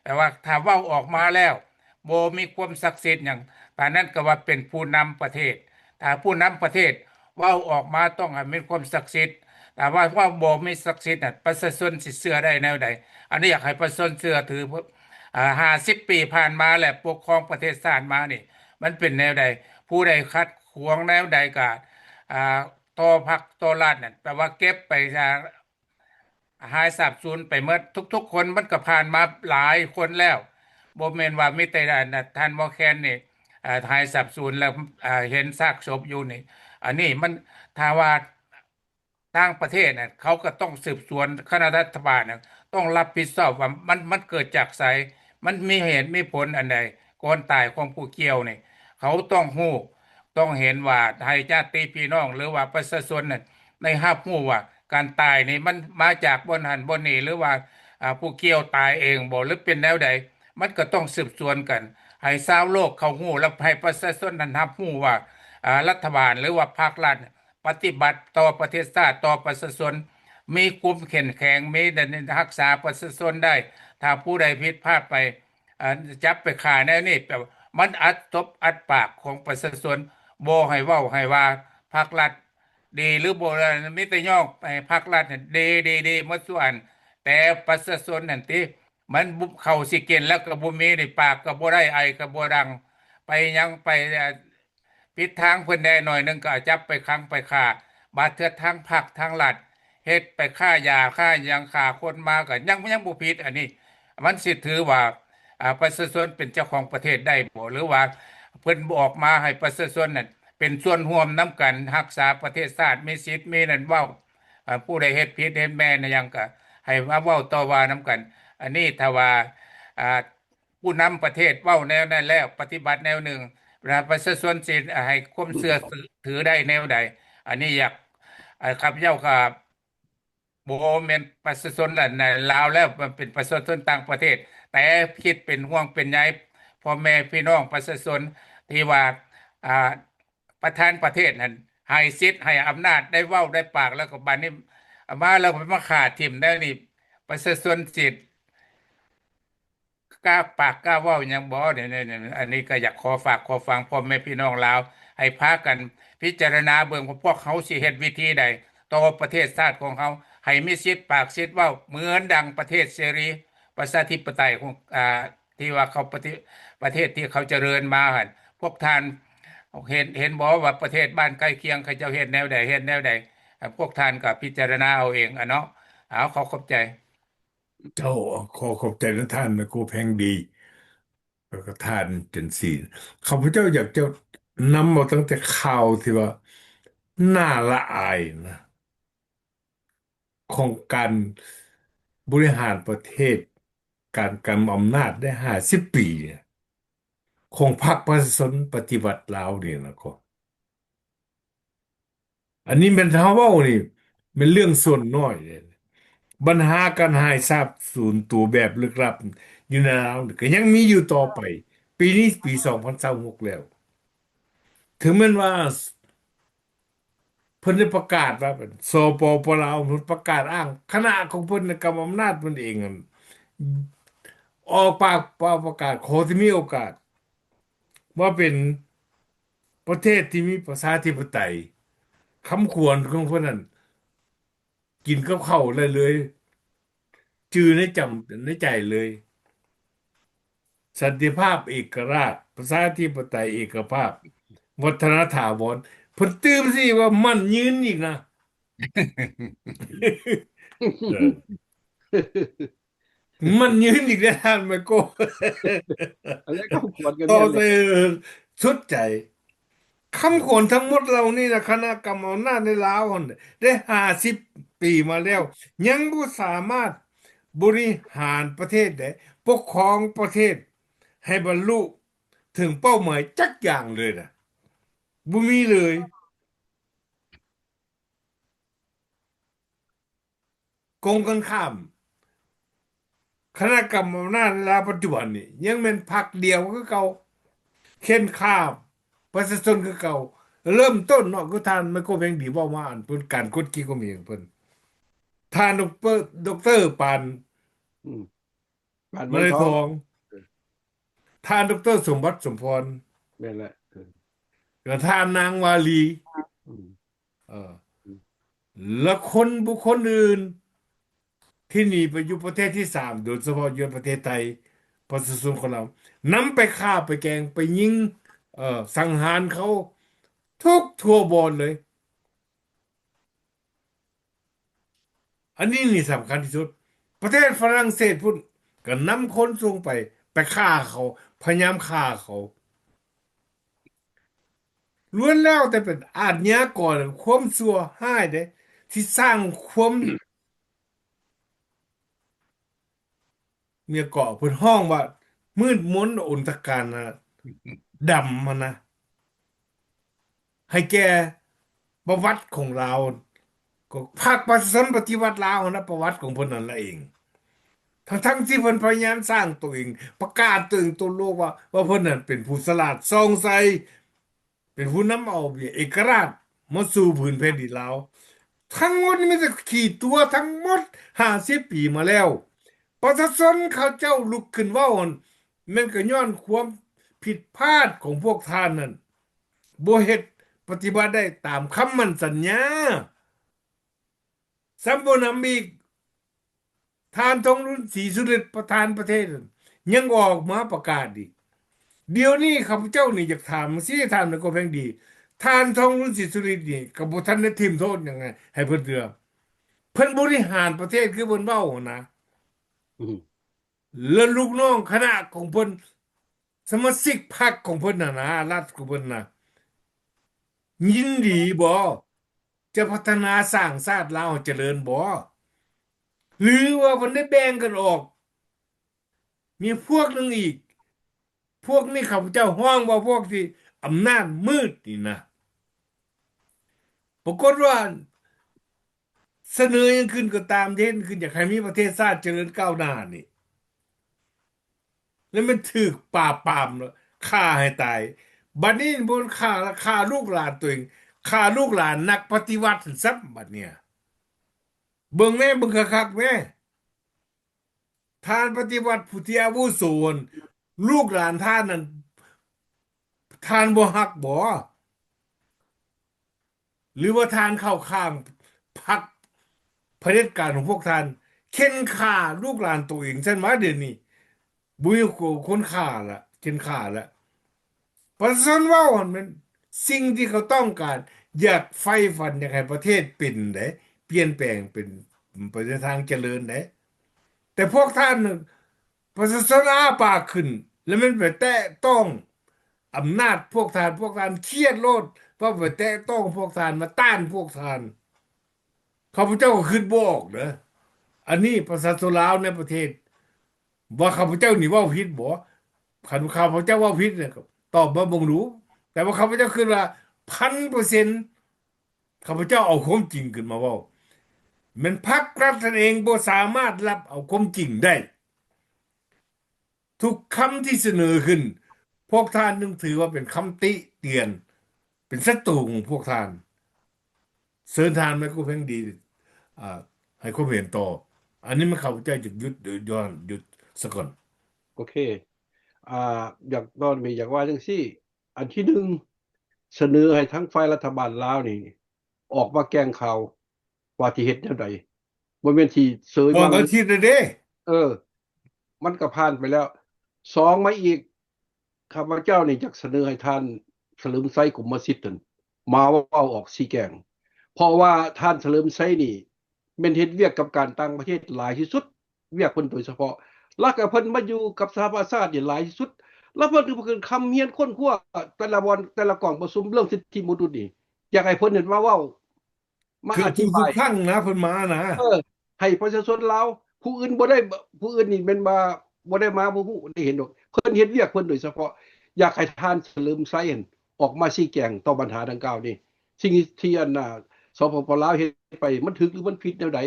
ແຕ່ວ່າຖ້າເວົ້າອອກມາແລ້ວບໍ່ມີຄວາມສັກສິດຫຍັງ ປານນັ້ນກໍວ່າເປັນຜູ້ນຳປະເທດ. ຖ້າຜູ້ນຳປະເທດເວົ້າອອກມາຕ້ອງໃຫ້ມີຄວາມສັກສິດ. ຖ້າວ່າເວົ້າບໍ່ມີສັກສິດນັ້ນ ປະຊາຊົນຊິເຊື່ອໄດ້ແນວໃດ? ອັນນີ້ຢາກໃຫ້ປະຊາຊົນເຊື່ອຖື ອາ ຫ້າສິບປີຜ່ານມາແລະ ປົກຄອງປະເທດຊາດມານີ້ ມັນເປັນແນວໃດ? ຜູ້ໃດຂັດຂວາງແນວໃດກໍ ອາ ຕໍ່ພັກຕໍ່ລັດນັ້ນ ແປວ່າເກັບໄປ ອາ ຫາຍສາບສູນໄປໝົດ. ທຸກໆຄົນ ມັນກໍຜ່ານມາຫຼາຍຄົນແລ້ວ ບໍ່ແມ່ນວ່າມີແຕ່ ອາ ທ່ານໝໍແຄນນີ້ ອາ ຫາຍສາບສູນແລ້ວ ອາ ເຫັນຊາກສົບຢູ່ນີ້. ອັນນີ້ມັນ ຖ້າວ່າ ຕ່າງປະເທດນະ ເຂົາກໍຕ້ອງສືບສວນ ຄະນະລັດຖະບານນະ ຕ້ອງຮັບຜິດຊອບວ່າມັນ ມັນເກີດຈາກໃສ ມັນມີເຫດມີຜົນອັນໃດ ການຕາຍຂອງຜູ້ກ່ຽວນີ້ ເຂົາຕ້ອງຮູ້ ຕ້ອງເຫັນວ່າ ໃຫ້ຍາດຕິພີ່ນ້ອງ ຫຼືວ່າປະຊາຊົນນັ້ນໄດ້ຮັບຮູ້ວ່າ ການຕາຍນີ້ມັນມາຈາກບ່ອນຫັ້ນບ່ອນນີ້ ຫຼືວ່າ ອາ ຜູ້ກ່ຽວຕາຍເອງບໍ່ ຫຼືເປັນແນວໃດ ມັນກໍຕ້ອງສືບສວນກັນ ໃຫ້ຊາວໂລກເຂົາຮູ້ ແລ້ວໃຫ້ປະຊາຊົນນັ້ນຮັບຮູ້ວ່າ ອາ ລັດຖະບານ ຫຼືວ່າພັກລັດ ປະຕິບັດຕໍ່ປະເທດຊາດ ຕໍ່ປະຊາຊົນ ມີຄວາມເຂັ້ມແຂງ ມີ ຮັກສາປະຊາຊົນໄດ້. ຖ້າຜູ້ໃດຜິດພາດໄປ ອາ ຈັບໄປຂ້າແນວນີ້ ແປວ່າມັນອັດສົບອັດປາກຂອງປະຊາຊົນ ບໍ່ໃຫ້ເວົ້າໃຫ້ວ່າພັກລັດດີ ຫຼືບໍ່ ມີແຕ່ຍ້ອງໃຫ້ພັກລັດດີ ດີ ດີໝົດສູ່ອັນ ແຕ່ປະຊາຊົນຫັ້ນຕິ ມັນ ເຂົ້າຊິກິນແລ້ວກໍບໍ່ມີ ໃນປາກກໍບໍ່ໄດ້ ໄອກໍບໍ່ດັງ ໄປຫຍັງ ໄປ ອາ ຜິດທາງເພິ່ນແດ່ໜ້ອຍໜຶ່ງກໍຈັບໄປຂັງໄປຂ້າ ບາດເທື່ອທາງພັກທາງລັດເຮັດໄປຄ້າຢາຄ້າຫຍັງ ຂ້າຄົນມາກໍຍັງ ຍັງບໍ່ຜິດ. ອັນນີ້ມັນຊິຖືວ່າ ອາ ປະຊາຊົນເປັນເຈົ້າຂອງປະເທດໄດ້ບໍ່ ຫຼືວ່າເພິ່ນອອກມາໃຫ້ປະຊາຊົນນັ້ນເປັນສ່ວນຮ່ວມນຳກັນຮັກສາປະເທດຊາດ ມີສິດມີນັ້ນເວົ້າ ອາ ຜູ້ໃດເຮັດຜິດເຮັດແມ່ນຫຍັງກໍໃຫ້ມາເວົ້າຕໍ່ວ່ານຳກັນ. ອັນນີ້ຖ້າວ່າ ອາ ຜູ້ນຳປະເທດເວົ້າແນວນັ້ນແລ້ວ ປະຕິບັດແນວໜຶ່ງ ແລ້ວປະຊາຊົນຊິໃຫ້ຄວາມເຊື່ອຖືໄດ້ແນວໃດ? ອັນນີ້ຢາກ ເອີ ຂ້າພະເຈົ້າກໍບໍ່ແມ່ນປະຊາຊົນລາວແລ້ວ ມັນເປັນປະຊາຊົນຕ່າງປະເທດ ແຕ່ຄິດເປັນຫ່ວງເປັນໃຍພໍ່ແມ່ພີ່ນ້ອງປະຊາຊົນທີ່ວ່າ ອາ ປະທານປະເທດຫັ້ນໃຫ້ສິດໃຫ້ອຳນາດໄດ້ເວົ້າໄດ້ປາກ ແລ້ວກໍບັດນີ້ມາແລ້ວມາຂ້າຖິ້ມແນວນີ້ ປະຊາຊົນຊິ ກ້າປາກກ້າເວົ້າຫຍັງບໍ່? ນີ້ ນີ້ ນີ້ ອັນນີ້ກໍຢາກຂໍຝາກຂໍຝັງພໍ່ແມ່ພີ່ນ້ອງລາວ ໃຫ້ພາກັນພິຈາລະນາເບິ່ງວ່າພວກເຮົາຊິເຮັດວິທີໃດຕໍ່ປະເທດຊາດຂອງເຮົາ ໃຫ້ມີສິດປາກສິດເວົ້າ ເໝືອນດັ່ງປະເທດເສລີປະຊາທິປະໄຕຂອງ ອາ ທີ່ວ່າເຂົາປະເທດ ປະເທດທີ່ເຂົາຈະເລີນມາຫັ້ນ. ພວກທ່ານເຫັນ ເຫັນບໍ່ວ່າປະເທດບ້ານໃກ້ຄຽງເຂົາເຈົ້າເຮັດແນວໃດ ເຮັດແນວໃດ? ອາ ພວກທ່ານກໍພິຈາລະນາເອົາເອງ ອະເນາະ. ເອົາ ຂໍຂອບໃຈ. ເຈົ້າ ຂໍຂອບໃຈນຳທ່ານແມ່ຄູແພງດີ ແລ້ວກໍທ່ານຈັນສີ. ຂ້າພະເຈົ້າຢາກຈະນຳເອົາຕັ້ງແຕ່ຂ່າວທີ່ວ່າໜ້າລະອາຍນະ ຂອງການບໍລິຫານປະເທດ ການກຳອຳນາດໄດ້ຫ້າສິບປີ ຂອງພັກປະຊາຊົນປະຕິວັດລາວນີ້ນະ. ອັນນີ້ແມ່ນເຮົາເວົ້ານີ້ແມ່ນເລື່ອງສ່ວນນ້ອຍເດ້. ບັນຫາການຫາຍສາບສູນຕົວແບບລຶກລັບຢູ່ໃນລາວນີ້ກໍຍັງມີຢູ່ຕໍ່ໄປ. ປີນີ້ປີສອງພັນຊາວຫົກແລ້ວ ເຖິງແມ່ນວ່າເພິ່ນໄດ້ປະກາດວ່າເປັນ ສປປ ລາວ ເພິ່ນປະກາດອ້າງຄະນະຂອງເພິ່ນໃນກຳອຳນາດເພິ່ນເອງນັ້ນ ອອກປາກປະກາດ ຂໍທີ່ມີໂອກາດ ວ່າເປັນປະເທດທີ່ມີປະຊາທິປະໄຕ ຄຳຂວັນຂອງເພິ່ນນັ້ນ ກິນກັບເຂົ້າໄດ້ເລີຍ ຈື່ໃນຈຳ ໃນໃຈເລີຍ ສັນຕິພາບ ເອກະລາດ ປະຊາທິປະໄຕ ເອກະພາບ ວັດທະນະຖາວອນ ເພິ່ນຕື່ມຊິວ່າໝັ້ນຍືນອີກນະ. ເອີ. ມັນຢືນອີກແລ້ວທ່ານໄມໂກ້ ອັນນັ້ນຄຳຂວັນກັນ ຕໍ່ ແມ່ນແຫຼະ ໃສ່ສຸດໃຈ. ຄຳຂວັນທັງໝົດເຫຼົ່ານີ້ນະ ຄະນະກຳອຳນາດໃນລາວຫັ້ນ ໄດ້ຫ້າສິບປີມາແລ້ວ ຍັງບໍ່ສາມາດບໍລິຫານປະເທດໄດ້ ປົກຄອງປະເທດໃຫ້ບັນລຸເຖິງເປົ້າໝາຍຈັກຢ່າງເລີຍນະ ບໍ່ມີເລີຍ. ກົງກັນຂ້າມ ຄະນະກຳອຳນາດໃນລາວປັດຈຸບັນນີ້ ຍັງແມ່ນພັກດຽວຄືເກົ່າ ເຂັ່ນຂ້າປະຊາຊົນຄືເກົ່າ. ເລີ່ມຕົ້ນເນາະ ຄືທ່ານໄມໂຄແພງດີເວົ້າມາ ອັນເພິ່ນການກົດຂີ່ຂົ່ມເຫງເພິ່ນ ທ່ານ ດຣ ດຣ ປານ ອືມ ປານ ມາໄລທອງ ເອີ ທ່ານ ດຣ ສົມບັດ ສົມພອນ ແມ່ນແຫຼະ ເອີ ແລະ ທ່ານນາງວາລີ ອືມ ເອີ ອືມ ແລະ ຄົນບຸກຄົນອື່ນທີ່ໜີໄປຢູ່ປະເທດທີສາມ ໂດຍສະເພາະຢູ່ປະເທດໄທ ປະຊາຊົນຂອງລາວ ນຳໄປຂ້າໄປແກງ ໄປຍິງ ເອີ ສັງຫານເຂົາທຸກທົ່ວບ່ອນເລີຍ. ອັນນີ້ນີ້ສຳຄັນທີ່ສຸດ ປະເທດຝຣັ່ງເສດພຸ້ນ ກໍນຳຄົນສົ່ງໄປ ໄປຂ້າເຂົາ ພະຍາຍາມຂ້າເຂົາ ລ້ວນແລ້ວແຕ່ເປັນອາດຍາກອນ ຄວາມຊົ່ວຮ້າຍເດ້ ທີ່ສ້າງຄວາມ ເມຍເກາະເພິ່ນຮ້ອງວ່າມືດມົນອົນຕະການນະ ດຳຫັ້ນນະ ໃຫ້ແກ່ປະຫວັດຂອງລາວ ກໍພັກປະຊາຊົນປະຕິວັດລາວຫັ້ນນະ ປະຫວັດຂອງເພິ່ນນັ້ນລະເອງ ທັງໆທີ່ເພິ່ນພະຍາຍາມສ້າງໂຕເອງ ປະກາດໂຕເອງຕໍ່ໂລກວ່າ ວ່າເພິ່ນນັ້ນເປັນຜູ້ສະຫຼາດສ່ອງໃສ ເປັນຜູ້ນຳເອົາເອກະລາດມາສູ່ພື້ນແຜ່ນດິນລາວ. ທັງໝົດນີ້ມີແຕ່ຂີ້ຕົວະ ທັງໝົດຫ້າສິບປີມາແລ້ວ. ປະຊາຊົນເຂົາເຈົ້າລຸກຂຶ້ນເວົ້າຫັ້ນ ແມ່ນກໍຍ້ອນຄວາມຜິດພາດຂອງພວກທ່ານນັ້ນ ບໍ່ເຮັດປະຕິບັດໄດ້ຕາມຄຳໝັ້ນສັນຍາ. ຊ້ຳບໍ່ໜຳອີກ ທ່ານທອງລຸນ ສີສຸລິດ ປະທານປະເທດ ຍັງອອກມາປະກາດອີກ. ດຽວນີ້ຂ້າພະເຈົ້ານີ້ຢາກຖາມຊີ້ທ່ານ ແມ່ນຄວາມແພງດີ ທ່ານທອງລຸນ ສີສຸລິດ ນີ້ ກໍບໍ່ທັນໄດ້ຖິ້ມໂທດຫຍັງໃຫ້ເພິ່ນເທື່ອ. ເພິ່ນບໍລິຫານປະເທດຄືເພິ່ນເວົ້າຫັ້ນນະ ອືມ ແລະ ລູກນ້ອງຄະນະຂອງເພິ່ນ ສະມາຊິກພັກຂອງເພິ່ນຫັ້ນນະ ລັດຂອງເພິ່ນນະ ຍິນດີບໍ່ ຈະພັດທະນາສ້າງຊາດລາວໃຫ້ຈະເລີນບໍ່ ຫຼືວ່າເພິ່ນໄດ້ແບ່ງກັນອອກ ມີພວກໜຶ່ງອີກ ພວກນີ້ຂ້າພະເຈົ້າຮ້ອງວ່າພວກທີ່ອຳນາດມືດນີ້ນະ ປາກົດວ່າ ສະເໜີຫຍັງຂຶ້ນກໍຕາມ ທີ່ເຮັດຂຶ້ນ ຢາກໃຫ້ມີປະເທດຊາດຈະເລີນກ້າວໜ້ານີ້ ແລ້ວມັນຖືກປາບປາມ ຂ້າໃຫ້ຕາຍ. ບັດນີ້ບໍ່ຂ້າ ຂ້າລູກຫຼານຕົວເອງ ຂ້າລູກຫຼານນັກປະຕິວັດຊັ້ນ ບັດເນີ້ຍ ເບິ່ງແມ້ ເບິ່ງຄັກໆແມ້ ທ່ານປະຕິວັດຜູ້ທີ່ອາວຸໂສຫັ້ນ ລູກຫຼານທ່ານນັ້ນ ທ່ານບໍ່ຮັກບໍ່? ຫຼືວ່າທ່ານເຂົ້າຂ້າງພັກຜະເດັດການຂອງພວກທ່ານ ເຂັ່ນຂ້າລູກຫຼານໂຕເອງຊັ້ນຫວາ? ດຽວນີ້ບໍ່ມີຄົນຂ້າລະ ເຂັ່ນຂ້າລະ. ປະຊາຊົນເວົ້າຫັ້ນແມ່ນສິ່ງທີ່ເຂົາຕ້ອງການ ຢາກໃຝ່ຝັນ ຢາກໃຫ້ປະເທດເປັນໃດ ປ່ຽນແປງເປັນໄປໃນທາງຈະເລີນໃດ. ແຕ່ພວກທ່ານ ປະຊາຊົນອ້າປາກຂຶ້ນ ແລ້ວແມ່ນໄປແຕະຕ້ອງອຳນາດພວກທ່ານ ພວກທ່ານຄຽດໂລດ ເພາະໄປແຕະຕ້ອງພວກທ່ານ ມາຕ້ານພວກທ່ານ. ຂ້າພະເຈົ້າກໍຄິດບໍ່ອອກເດີ້ ອັນນີ້ປະຊາຊົນລາວໃນປະເທດ ວ່າຂ້າພະເຈົ້ານີ້ເວົ້າຜິດບໍ່? ຄັນຂ້າພະເຈົ້າເວົ້າຜິດນີ້ ຕອບມາເບິ່ງດູ. ແຕ່ວ່າຂ້າພະເຈົ້າຄິດວ່າພັນເປີເຊັນ ຂ້າພະເຈົ້າເອົາຄວາມຈິງຂຶ້ນມາເວົ້າ. ແມ່ນພັກລັດທ່ານເອງບໍ່ສາມາດຮັບເອົາຄວາມຈິງໄດ້. ທຸກຄຳທີ່ສະເໜີຂຶ້ນ ພວກທ່ານຈຶ່ງຖືວ່າເປັນຄຳຕິຕຽນ ເປັນສັດຕູຂອງພວກທ່ານ. ເຊີນທ່ານໄມໂຄແພງດີ ອ່າ ໃຫ້ຄວາມເຫັນຕໍ່. ອັນນີ້ມັນ ຂ້າພະເຈົ້າຈະຢຸດ ຍ້ອນ ຢຸດສາກ່ອນ. ໂອເຄ ອ່າ ຢາກ ຕອນນີ້ຢາກວ່າຈັ່ງຊີ້ ອັນທີໜຶ່ງ ສະເໜີໃຫ້ທາງຝ່າຍລັດຖະບານລາວນີ້ ອອກມາແຈ້ງຂ່າວວ່າຊິເຮັດແນວໃດ ບໍ່ແມ່ນຊິເຊີຍ ອອກ ວາງ ອາທິດແລ້ວເດ້. ເອີ ມັນກໍຜ່ານໄປແລ້ວ. ສອງ ມາອີກ ຂ້າພະເຈົ້ານີ້ຢາກສະເໜີໃຫ້ທ່ານສະເຫຼີມໄຊ ກົມມະສິດນັ້ນ ມາເວົ້າອອກຊີ້ແຈງ ເພາະວ່າທ່ານສະເຫຼີມໄຊນີ້ ແມ່ນເຮັດວຽກກັບການຕ່າງປະເທດຫຼາຍທີ່ສຸດ ວຽກເພິ່ນໂດຍສະເພາະ ແລ້ວກໍເພິ່ນມາຢູ່ກັບສະຫະປະຊາຊາດນີ້ຫຼາຍທີ່ສຸດ ແລ້ວເພິ່ນກໍເປັນຄົນຄ້ຳຮຽນຄົ້ນຄວ້າແຕ່ລະບ່ອນ ແຕ່ລະກອງປະຊຸມເລື່ອງສິດທິມະນຸດນີ້ ຢາກໃຫ້ເພິ່ນເຫັນມາເວົ້າ ມາ ຄື ອະທິບາຍ ທຸກໆຄັ້ງນະ ເພິ່ນມານະ ເອີ ໃຫ້ປະຊາຊົນລາວ ຜູ້ອື່ນບໍ່ໄດ້ ຜູ້ອື່ນນີ້ແມ່ນວ່າບໍ່ໄດ້ມາ ບໍ່ຮູ້ ໄດ້ເຫັນດອກ ເພິ່ນເຮັດວຽກເພິ່ນໂດຍສະເພາະ ຢາກໃຫ້ທ່ານສະເຫຼີມໄຊຫັ້ນ ອອກມາຊີ້ແຈງຕໍ່ບັນຫາດັ່ງກ່າວນີ້ ສິ່ງທີ່ອັນນ່າ ສປປ ລາວເຮັດໄປ ມັນຖືກ ຫຼື ມັນຜິດແນວໃດ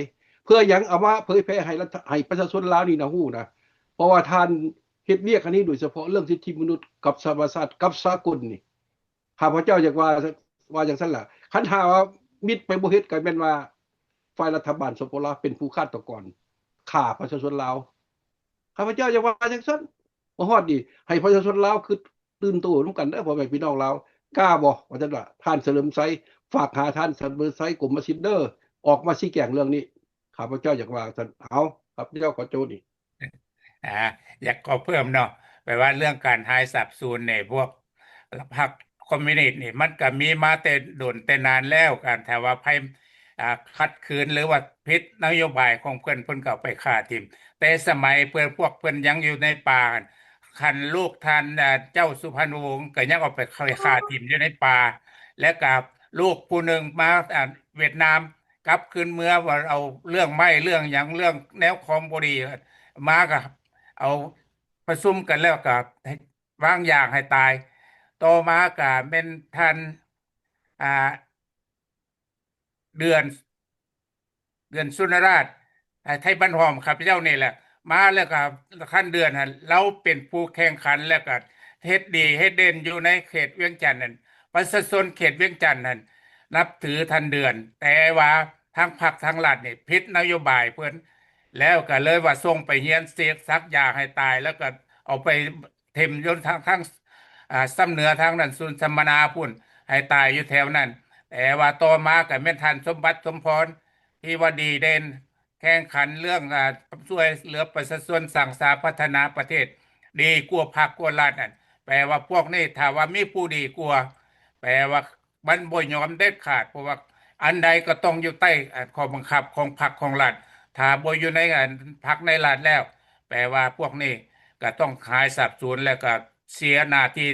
ເພື່ອຫຍັງເອົາມາເຜີຍແຜ່ໃຫ້ລັດ ໃຫ້ປະຊາຊົນລາວນີ້ນະຮູ້ນະ ເພາະວ່າທ່ານເຮັດວຽກອັນນີ້ໂດຍສະເພາະເລື່ອງສິດທິມະນຸດກັບສະຫະປະຊາຊາດ ກັບສາກົນນີ້ ຂ້າພະເຈົ້າຢາກວ່າ ວ່າຈັ່ງຊັ້ນລະ ຄັນຫາກວ່າມິດໄປບໍ່ເຮັດ ກໍແມ່ນວ່າຝ່າຍລັດຖະບານ ສປປ ລາວ ເປັນຜູ້ຄາດຕະກອນຂ້າປະຊາຊົນລາວ ຂ້າພະເຈົ້າຢາກວ່າຈັ່ງຊັ້ນ ມາຮອດນີ້ ໃຫ້ປະຊາຊົນລາວຄືຕື່ນໂຕນຳກັນເດີ ພໍ່ແມ່ພີ່ນ້ອງລາວ ກ້າບໍ່ ວ່າຊັ້ນລະ ທ່ານສະເຫຼີມໄຊ ຝາກຫາທ່ານສະເຫຼີມໄຊ ກົມມະສິດເດີ ອອກມາຊີ້ແຈງເລື່ອງນີ້ ຂ້າພະເຈົ້າຢາກວ່າຊັ້ນ ເອົາ ຂ້າພະເຈົ້າຂໍໂຈະນີ້ ອາ ຢາກຂໍເພີ່ມເນາະ ແປວ່າເລື່ອງການຫາຍສາບສູນນີ້ ພວກພັກຄອມມິວນິດນີ້ ມັນກະມີມາແຕ່ດົນແຕ່ນານແລ້ວ ການຖ້າວ່າໃຜ ອາ ຂັດຂືນ ຫຼືວ່າຜິດນະໂຍບາຍຂອງເພິ່ນ ເພິ່ນກໍເອົາໄປຂ້າຖິ້ມ ແຕ່ສະໄໝເພິ່ນ ພວກເພິ່ນຍັງຢູ່ໃນປ່າ ຄັນລູກທ່ານ ອາ ເຈົ້າສຸພັນວົງ ກໍຍັງເອົາໄປຂ້າຖິ້ມຢູ່ໃນປ່າ ແລະກະລູກຜູ້ໜຶ່ງມາ ອາ ຫວຽດນາມ ກັບຄືນເມືອວ່າເອົາເລື່ອງໄມ້ເລື່ອງຫຍັງ ເລື່ອງແນວຂອງບໍ່ດີ ມາກໍເອົາປະຊຸມກັນແລ້ວກໍວາງຢາໃຫ້ຕາຍ ຕໍ່ມາກໍແມ່ນທ່ານ ອ່າ ເດືອນ ເດືອນສຸນນະລາດ ໄທບ້ານຫອມ ຂ້າພະເຈົ້ານີ້ແຫຼະ ມາແລ້ວກໍທ່ານເດືອນຫັ້ນ ລາວເປັນຜູ້ແຂ່ງຂັນ ແລ້ວກໍເຮັດດີເຮັດເດັ່ນຢູ່ໃນເຂດວຽງຈັນນັ້ນ ປະຊາຊົນເຂດວຽງຈັນຫັ້ນ ນັບຖືທ່ານເດືອນ ແຕ່ວ່າທາງພັກທາງລັດນີ້ຜິດນະໂຍບາຍເພິ່ນ ແລ້ວກໍເລີຍວ່າສົ່ງໄປຮຽນເສກສັກຢາໃຫ້ຕາຍ ແລ້ວກໍເອົາໄປຖິ້ມຢູ່ທາງ ທາງ ອ່າ ຊຳເໜືອທາງນັ້ນ ສູນສຳມະນາພຸ້ນ ໃຫ້ຕາຍຢູ່ແຖວນັ້ນ ແຕ່ວ່າຕໍ່ມາກໍແມ່ນທ່ານສົມບັດ ສົມພອນ ທີ່ວ່າດີເດັ່ນ ແຂ່ງຂັນເລື່ອງ ອ່າ ຊ່ວຍເຫຼືອປະຊາຊົນ ສ້າງສາພັດທະນາປະເທດ ດີກວ່າພັກກວ່າລັດນັ້ນ ແປວ່າພວກນີ້ຖ້າວ່າມີຜູ້ດີກວ່າ ແປວ່າມັນບໍ່ຍອມເດັດຂາດ ເພາະວ່າອັນໃດກໍຕ້ອງຢູ່ໃຕ້ ອາ ຂໍ້ບັງຄັບຂອງພັກຂອງລັດ ຖ້າບໍ່ຢູ່ໃນ ອາ ພັກໃນລັດແລ້ວ ແປວ່າພວກນີ້ກໍຕ້ອງຫາຍສາບສູນ ແລ້ວກໍເສຍໜ້າທີ່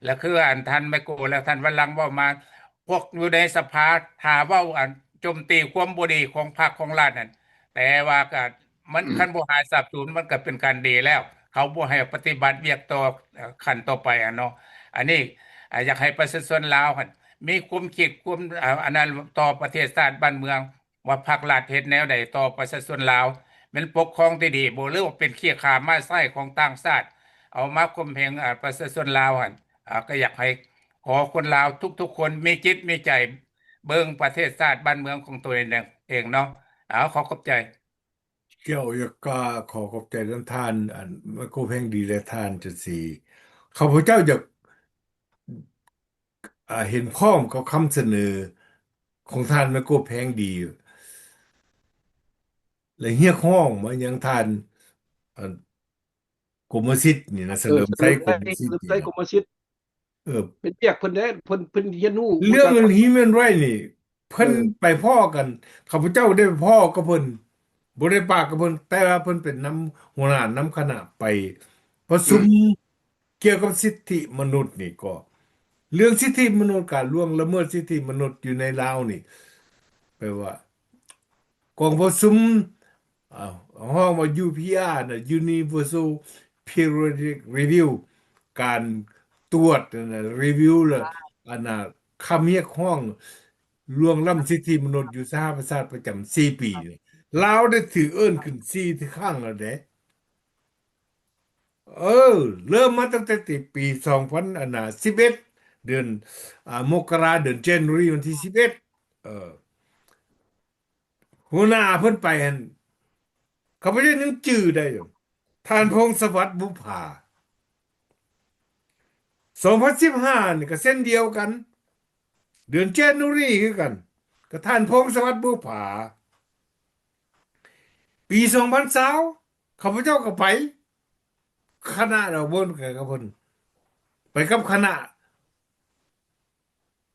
ແລະ ຄືອັນທ່ານໄມໂກ ແລະ ທ່ານວັນລັງເວົ້າມາ ພວກຢູ່ໃນສະພາ ຖ້າເວົ້າອັນໂຈມຕີຄວາມບໍ່ດີຂອງພັກຂອງລັດນັ້ນ ແຕ່ວ່າກໍມັນ ອືມ ຄັນບໍ່ຫາຍສາບສູນ ມັນກໍເປັນການດີແລ້ວ ເຂົາບໍ່ໃຫ້ປະຕິບັດວຽກຕໍ່ ເອີ ຂັ້ນຕໍ່ໄປຫັ້ນເນາະ. ອັນນີ້ ອາ ຢາກໃຫ້ປະຊາຊົນລາວຫັ້ນ ມີຄວາມຄິດຄວາມ ອາ ອັນນັ້ນຕໍ່ປະເທດຊາດບ້ານເມືອງ ວ່າພັກລັດເຮັດແນວໃດຕໍ່ປະຊາຊົນລາວ ແມ່ນປົກຄອງທີ່ດີບໍ່ ຫຼືວ່າເປັນເຄຍຂ້າມ້າໃຊ້ຂອງຕ່າງຊາດ ເອົາມາຂົ່ມເຫງ ອາ ປະຊາຊົນລາວຫັ້ນ ອາ ກໍຢາກໃຫ້ຂໍຄົນລາວທຸກໆຄົນມີຈິດມີໃຈເບິ່ງປະເທດຊາດບ້ານເມືອງຂອງຕົວເອງເນາະ. ເອົາ ຂໍຂອບໃຈ. ເຈົ້າ ຢາກກະຂໍຂອບໃຈນຳທ່ານ ອັນ ໄມໂກ ແພງດີ ແລະ ທ່ານຈັນສີ. ຂ້າພະເຈົ້າຢາກ ອາ ເຫັນພ້ອມກັບຄຳສະເໜີຂອງທ່ານໄມໂກ ແພງດີ ແລະ ຮຽກຮ້ອງມາຍັງທ່ານ ອັນ ກົມມະສິດນີ້ນະ ສະເຫຼີມໄຊ ເອີ ກົມມະສິດ ສະເຫຼີມໄຊ ນີ້ນະ ກົມມະສິດ ເອີ ເປັນວຽກເພິ່ນເດ້ ເພິ່ນ ເພິ່ນຮຽນຮູ້ ເລື່ອງ Human Rights ນີ້ ເພິ່ນ ເອີ ໄປພໍ້ກັນ ຂ້າພະເຈົ້າໄດ້ໄປພໍ້ກັບເພິ່ນ ບໍ່ໄດ້ປະກັບເພິ່ນ ແຕ່ວ່າເພິ່ນເປັນນຳຫົວໜ້ານຳຄະນະໄປປະຊຸມ ອືມ ກ່ຽວກັບສິດທິມະນຸດນີ້ກໍ ເລື່ອງສິດທິມະນຸດ ການລ່ວງລະເມີດສິດທິມະນຸດຢູ່ໃນລາວນີ້ ແປວ່າກອງປະຊຸມ ເອີ ຮ້ອງວ່າ UPR ນະ Universal Periodic Review ການຕວດນະ review ແລ້ວ ອ່າ ອັນນະ ຄຳຮຽກຮ້ອງລ່ວງລ້ຳສິດທິມະນຸດຢູ່ສະຫະປະຊາຊາດປະຈຳສີ່ປີນີ້ ລາວໄດ້ຖືກເອີ້ນຂຶ້ນສີ່ຄັ້ງແລ້ວເດ້. ເອີ ເລີ່ມມາຕັ້ງແຕ່ປີສອງພັນ ອັນນະ ສິບເອັດ ເດືອນ ອ່າ ມົກກະລາ ເດືອນ January ວັນທີສິບເອັດ ເອີ ຫົວໜ້າເພິ່ນໄປຫັ້ນ ຂ້າພະເຈົ້າຍັງຈື່ໄດ້ຢູ່ ທ່ານ ພົງສະຫວັດ ບຸບຜາ. ສອງພັນສິບຫ້ານີ້ກໍເຊັ່ນດຽວກັນ ເດືອນ January ຄືກັນ ກັບທ່ານ ພົງສະຫວັດ ບຸບຜາ. ປີສອງພັນຊາວ ຂ້າພະເຈົ້າກໍໄປ ຄະນະດອກເບິ່ງກັບເພິ່ນ ໄປກັບຄະນະ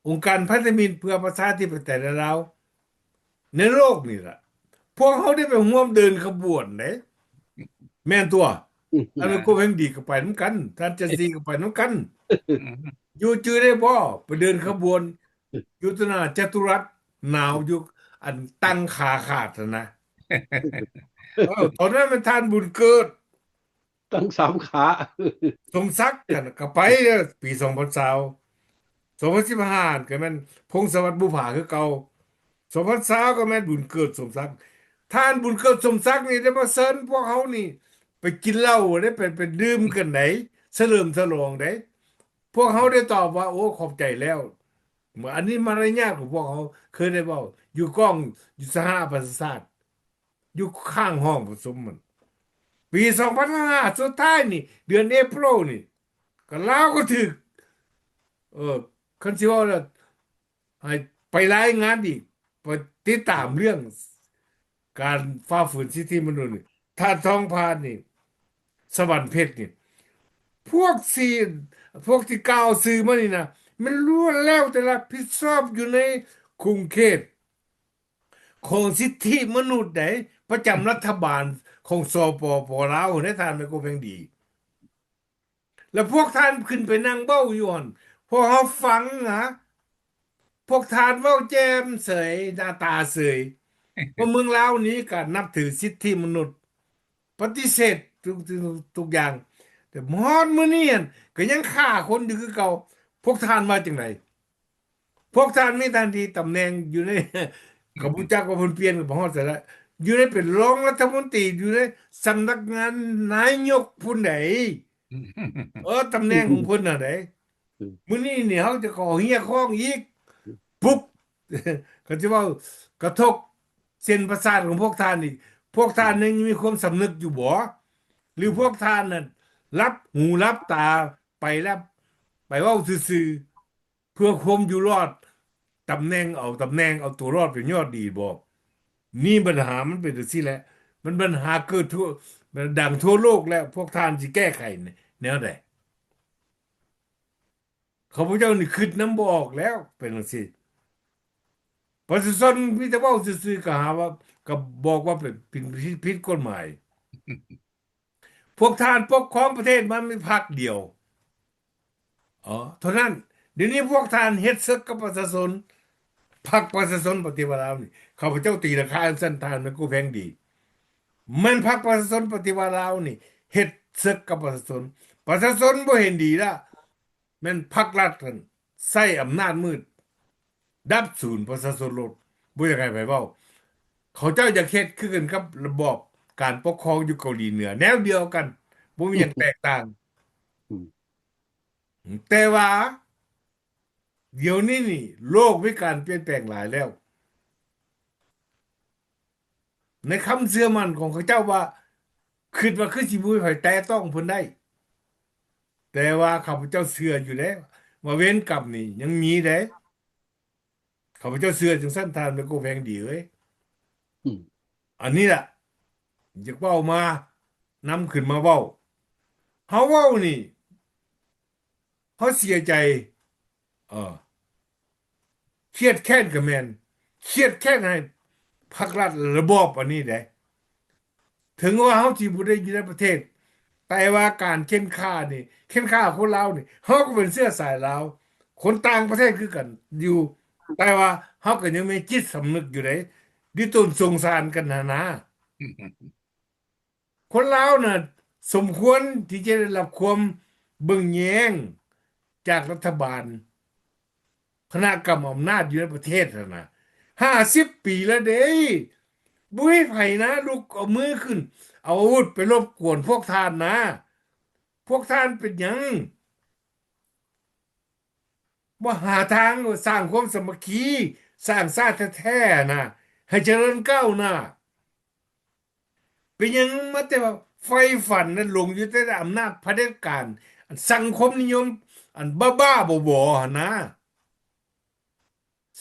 ອົງການພັນທະມິດເພື່ອປະຊາທິປະໄຕໃນລາວ ໃນໂລກນີ້ລະ ພວກເຮົາໄດ້ໄປຮ່ວມເດີນຂະບວນເດ້ ແມ່ນຕົວະ. ອືມ ທ່ານແມ່ໂກແພງດີກໍໄປນຳກັນ, ທ່ານຈະຊີກໍໄປນຳກັນ. ຢູ່ຈື່ໄດ້ບໍ່? ໄປເດີນຂະບວນຢູ່ຕໍ່ໜ້າຈະຕຸລັດ ໜາວຢູ່ ອັນຕັ້ງຂາຂາດຫັ້ນນະ. ເອີ ຕອນນັ້ນແມ່ນທ່ານບຸນເກີດ ຕັ້ງສາມຂາ ສົມສັກຫັ້ນນະ ກໍໄປເດີ ປີສອງພັນຊາວ ສອງພັນສິບຫ້າ ກໍແມ່ນພົງສະຫວັດ ບຸຜາ ຄືເກົ່າ, ສອງພັນຊາວ ກໍແມ່ນບຸນເກີດ ສົມສັກ. ທ່ານບຸນເກີດ ສົມສັກນີ້ໄດ້ມາເຊີນພວກເຮົານີ້ໄປກິນເຫຼົ້າເດ້ ໄປ ໄປດື່ມກັນໃດ໋ ສະເຫຼີມສະຫຼອງໃດ໋. ພວກເຮົາໄດ້ຕອບວ່າ ໂອ້ ຂອບໃຈແລ້ວ. ອັນນີ້ມາລະຍາດຂອງພວກເຮົາ ເຄີຍໄດ້ເວົ້າຢູ່ກ້ອງ ຢູ່ສະຫະປະຊາຊາດ ຢູ່ຂ້າງຫ້ອງປະຊຸມມັນ ປີສອງພັນຫ້າ ສຸດທ້າຍນີ້ ເດືອນເອໂປຣນີ້ ກໍລາວກໍຖືກ ເອີ ຄັນຊິເວົ້າແລ້ວ ໃຫ້ໄປລາຍງານອີກ ໄປຕິດຕາມເລື່ອງການຝ່າຝືນສິດທິມະນຸດນີ້. ທ່ານທອງພານນີ້ ສະຫວັນເພັດນີ້ ພວກທີ່ ພວກທີ່ກ່າວຊື່ມານີ້ນະ ແມ່ນລ້ວນແລ້ວແຕ່ຮັບຜິດຊອບຢູ່ໃນຂົງເຂດ ຂອງສິດທິມະນຸດໃດ໋ ປະຈຳລັດຖະບານຂອງ ສປປ ລາວເດ້ ທ່ານແມ່ໂກແພງດີ. ແລ້ວພວກທ່ານຂຶ້ນໄປນັ່ງເວົ້າຢູ່ຫັ້ນ ພວກເຮົາຟັງນະ ພວກທ່ານເວົ້າແຈ່ມເສີຍ ໜ້າຕາເສີຍ ວ່າເມືອງລາວນີ້ກະນັບຖືສິດທິມະນຸດ ປະຕິເສດທຸກ ທຸກ ທຸກຢ່າງ ແຕ່ຮອດມື້ນີ້ຫັ້ນກໍຍັງຂ້າຄົນຢູ່ຄືເກົ່າ. ພວກທ່ານວ່າຈັ່ງໃດ? ພວກທ່ານມີໜ້າທີ່ຕຳແໜ່ງຢູ່ໃນ ກໍບໍ່ຈັກວ່າເພິ່ນປ່ຽນກໍບໍ່ຮອດໃສລະ ຢູ່ໃນເປັນຮອງລັດຖະມົນຕີ ຢູ່ໃນສຳນັກງານນາຍົກພຸ້ນໃດ໋. ເອີ ຕຳແໜ່ງຂອງເພິ່ນຫັ້ນໃດ໋. ອືມ ມື້ນີ້ນີ້ເຮົາຈະຂໍຮຽກຮ້ອງອີກ ປຸບ ກໍຈະເວົ້າກະທົບເສັ້ນປະສາດຂອງພວກທ່ານອີກ. ພວກທ່ານຍັງມີຄວາມສຳນຶກຢູ່ບໍ່? ຫຼືພວກທ່ານນັ້ນຫຼັບຫູຫຼັບຕາໄປແລ້ວ ໄປເວົ້າຊື່ໆ ເພື່ອຄວາມຢູ່ລອດ ຕຳແໜ່ງ ເອົາຕຳແໜ່ງ ເອົາຕົວລອດເປັນຍອດດີບໍ? ນີ້ບັນຫາມັນເປັນຈັ່ງຊີ້ແຫຼະ ມັນບັນຫາເກີດທົ່ວ ດັງທົ່ວໂລກແລ້ວ ພວກທ່ານຊິແກ້ໄຂແນວໃດ? ຂ້າພະເຈົ້ານີ້ຄິດນຳບໍ່ອອກແລ້ວ ເປັນຈັ່ງຊີ້ ປະຊາຊົນມີແຕ່ເວົ້າຊື່ໆ ກໍຫາວ່າ ກໍບອກວ່າເປັນ ເປັນຜິດ ຜິດກົດໝາຍ. ພວກທ່ານປົກຄອງປະເທດມາມີພັກດຽວ ເອີ ເທົ່ານັ້ນ. ດຽວນີ້ພວກທ່ານເຮັດເສິກກັບປະຊາຊົນ ພັກປະຊາຊົນປະຕິວັດລາວນີ້ ຂ້າພະເຈົ້າຕີລາຄາຈັ່ງຊັ້ນ ທ່ານແມ່ນຜູ້ແພງດີ ແມ່ນພັກປະຊາຊົນປະຕິວັດລາວນີ້ເຮັດເສິກກັບປະຊາຊົນ ປະຊາຊົນບໍ່ເຫັນດີລະ ແມ່ນພັກລັດຫັ້ນໃຊ້ອຳນາດມືດ ດັບສູນປະຊາຊົນໂລດ ບໍ່ຢາກໃຫ້ໃຜເວົ້າ. ເຂົາເຈົ້າຢາກເຮັດຄືກັນກັບລະບອບການປົກຄອງຢູ່ເກົາຫຼີເໜືອ ແນວດຽວກັນ ບໍ່ມີຫຍັງແຕກຕ່າງ. ອືມ ແຕ່ວ່າດຽວນີ້ນີ້ ໂລກມີການປ່ຽນແປງຫຼາຍແລ້ວ. ໃນຄຳເຊື່ອໝັ້ນຂອງເຂົາເຈົ້າວ່າ ຄິດວ່າຄືຊິບໍ່ມີໃຜແຕະຕ້ອງເພິ່ນໄດ້ ແຕ່ວ່າຂ້າພະເຈົ້າເຊື່ອຢູ່ແລ້ວວ່າເວນກຳນີ້ຍັງມີເດ້. ຂ້າພະເຈົ້າເຊື່ອຈັ່ງຊັ້ນ ທ່ານແມ່ໂກແພງດີເອີຍ. ອືມ ອັນນີ້ລະ ຢາກເວົ້າມາ ນຳຂຶ້ນມາເວົ້າ. ເຮົາເວົ້ານີ້ ເຮົາເສຍໃຈ ເອີ ຄຽດແຄ້ນກໍແມ່ນ ຄຽດແຄ້ນໃຫ້ພັກລັດລະບອບອັນນີ້ເດ້. ເຖິງວ່າເຮົາຊິບໍ່ໄດ້ຢູ່ໃນປະເທດ ແຕ່ວ່າການເຂັ່ນຂ້ານີ້ ເຂັ່ນຂ້າຄົນລາວນີ້ ເຮົາກໍເປັນເຊື້ອສາຍລາວ ຄົນຕ່າງປະເທດຄືກັນຢູ່ ແຕ່ວ່າເຮົາກໍຍັງມີຈິດສຳນຶກຢູ່ເດ້ ດິຕົນສົງສານກັນຫັ້ນນາ. ຄົນລາວນະສົມຄວນທີ່ຈະໄດ້ຮັບຄວາມເບິ່ງແຍງຈາກລັດຖະບານ ຄະນະກຳອຳນາດຢູ່ໃນປະເທດຫັ້ນນະ ຫ້າສິບປີແລ້ວເດ້. ບໍ່ມີໃຜນະລຸກເອົາມືຂຶ້ນ ເອົາອາວຸດໄປລົບກວນພວກທ່ານນະ. ພວກທ່ານເປັນຫຍັງບໍ່ຫາທາງສ້າງຄວາມສາມັກຄີ ສ້າງຊາດແທ້ໆນະ ໃຫ້ຈະເລີນກ້າວໜ້າ? ເປັນຫຍັງມາແຕ່ວ່າໃຝ່ຝັນນັ້ນ ຫຼົງຢູ່ແຕ່ອຳນາດຜະເດັດການ ອັນສັງຄົມນິຍົມ ອັນບ້າໆບໍໆຫັ້ນນະ.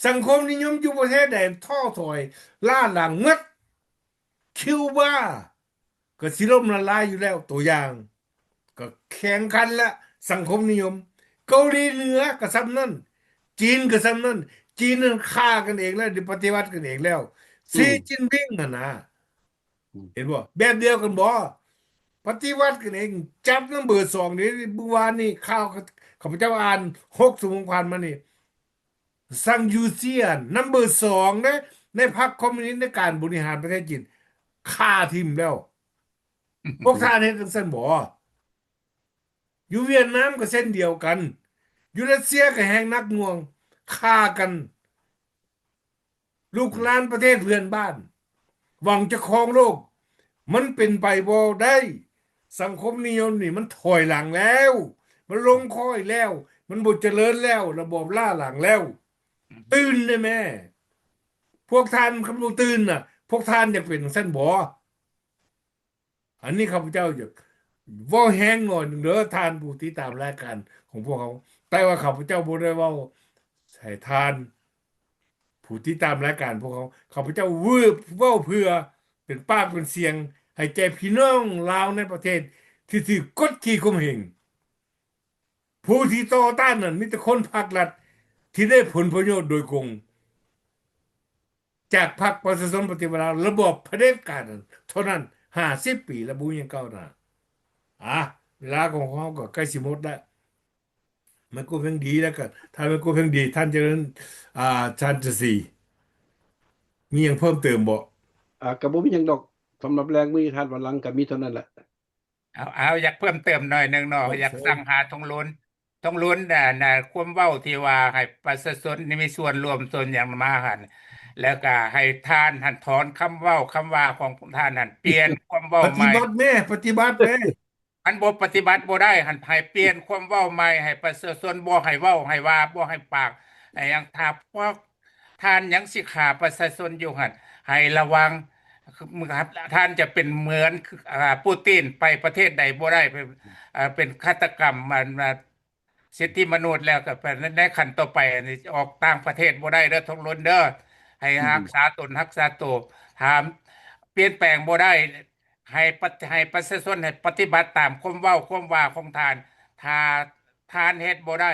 ສັງຄົມນິຍົມຢູ່ປະເທດໃດທໍ້ຖອຍ ລ້າຫຼັງໝົດ. ຄິວບາ ກໍຊິລົ້ມລະລາຍຢູ່ແລ້ວ ຕົວຢ່າງ ກໍແຂງຂັນລະ ສັງຄົມນິຍົມ. ເກົາຫຼີເໜືອກໍສ່ຳນັ້ນ ຈີນກໍສ່ຳນັ້ນ. ຈີນນັ້ນຂ້າກັນເອງແລ້ວ ປະຕິວັດກັນເອງແລ້ວ ຊີ ອືມ ຈິນຜິງຫັ້ນນະ. ອືມ ເຫັນບໍ່? ແບບດຽວກັນບໍ່? ປະຕິວັດກັນເອງ ຈັບນຳເບີສອງນີ້. ມື້ວານນີ້ຂ່າວຂ້າພະເຈົ້າອ່ານຫົກຊົ່ວໂມງຜ່ານມານີ້ ຊັງຢູເຊຍນ ນຳເບີສອງເດ້ ໃນພັກຄອມມູນິດໃນການບໍລິຫານປະເທດຈີນ ຂ້າຖິ້ມແລ້ວ. ພວກທ່ານເຮັດຈັ່ງຊັ້ນບໍ່? ຢູ່ຫວຽດນາມກໍເຊັ່ນດຽວກັນ, ຢູ່ຣັດເຊຍກໍແຮງໜັກໜ່ວງ, ຂ້າກັນ. ລູກຫຼານປະເທດເພື່ອນບ້ານ ຫວັງຈະຄອງໂລກ ມັນເປັນໄປບໍ່ໄດ້. ສັງຄົມນິຍົມນີ້ມັນຖອຍຫຼັງແລ້ວ, ມັນລົງຄ້ອຍແລ້ວ, ມັນບໍ່ຈະເລີນແລ້ວ, ລະບອບລ້າຫຼັງແລ້ວ. ຕື່ນເດ້ແມ້. ພວກທ່ານຄັນບໍ່ຕື່ນນະ, ພວກທ່ານຢາກເປັນຈັ່ງຊັ້ນບໍ່? ອັນນີ້ຂ້າພະເຈົ້າຢາກເວົ້າແຮງໜ້ອຍໜຶ່ງເດີ ທ່ານຜູ້ຕິດຕາມລາຍການຂອງພວກເຮົາ, ແຕ່ວ່າຂ້າພະເຈົ້າບໍ່ໄດ້ເວົ້າໃຫ້ທ່ານຜູ້ຕິດຕາມລາຍການພວກເຮົາ, ຂ້າພະເຈົ້າເວົ້າເພື່ອເປັນປາກເປັນສຽງໃຫ້ແກ່ພີ່ນ້ອງລາວໃນປະເທດທີ່ຖືກກົດຂີ່ຂົ່ມເຫງ. ຜູ້ທີ່ຕໍ່ຕ້ານນັ້ນມີແຕ່ຄົນພັກລັດທີ່ໄດ້ຜົນປະໂຫຍດໂດຍກົງ ຈາກພັກປະຊາຊົນປະຕິວັດລາວ ລະບອບຜະເດັດການນັ້ນເທົ່ານັ້ນ. ຫ້າສິບປີແລ້ວ ບໍ່ມີຫຍັງກ້າວໜ້າ. ອາ ເວລາຂອງເຮົາກໍໃກ້ຊິໝົດແລ້ວ. ແມ່ກູ້ແພງດີ ແລ້ວກໍທ່ານແມ່ກູ້ແພງດີ, ທ່ານຈະເລີນ, ອາ, ທ່ານຈະສີ ມີຫຍັງເພີ່ມເຕີມບໍ່? ອາ, ກໍບໍ່ມີຫຍັງດອກ. ສຳລັບແລກມື້ນີ້ ທ່ານວັນຫຼັງ ກໍມີເທົ່ານັ້ນແຫຼະ. ເອົາ, ເອົາ, ຢາກເພີ່ມເຕີມໜ້ອຍໜຶ່ງເນາະ, ເພີ່ມເຕີມ. ຢາກສັ່ງຫາທອງລຸນ, ທອງລຸນ ນະ, ນະ, ຄວາມເວົ້າທີ່ວ່າໃຫ້ປະຊາຊົນນີ້ມີສ່ວນຮ່ວມສ່ວນຫຍັງມາຫັ້ນ, ແລ້ວກະໃຫ້ທ່ານຫັ້ນຖອນຄຳເວົ້າຄຳວ່າຂອງທ່ານຫັ້ນ, ປ່ຽນຄວາມເວົ້າໃໝ່. ປະຕິບັດແມ້, ປະຕິບັດແມ້. ຄັນບໍ່ປະຕິບັດບໍ່ໄດ້ຫັ້ນ, ໃຫ້ປ່ຽນຄວາມເວົ້າໃໝ່, ໃຫ້ປະຊາຊົນບໍ່ໃຫ້ເວົ້າໃຫ້ວ່າ, ບໍ່ໃຫ້ປາກ, ໃຫ້ຫຍັງ. ຖ້າພວກ ທ່ານຍັງຊິຂ້າປະຊາຊົນຢູ່ຫັ້ນ, ໃຫ້ລະວັງ, ທ່ານຈະເປັນເໝືອນ ອາ, ປູຕິນ, ໄປປະເທດໃດບໍ່ໄດ້, ເປັນ, ອາ, ເປັນຄາດຕະກຳ ອັນ, ອາ, ສິດທິມະນຸດ. ແລ້ວກໍໃນຂັ້ນຕໍ່ໄປ ອອກຕ່າງປະເທດບໍ່ໄດ້ເດີ ທອງລຸນເດີ. ໃຫ້ ອືມ ຮັກສາຕົນ, ຮັກສາໂຕ. ຖ້າປ່ຽນແປງບໍ່ໄດ້, ໃຫ້ປະ, ໃຫ້ປະຊາຊົນໃຫ້ປະຕິບັດຕາມຄວາມເວົ້າຄວາມວ່າຂອງທ່ານ. ຖ້າທ່ານເຮັດບໍ່ໄດ້,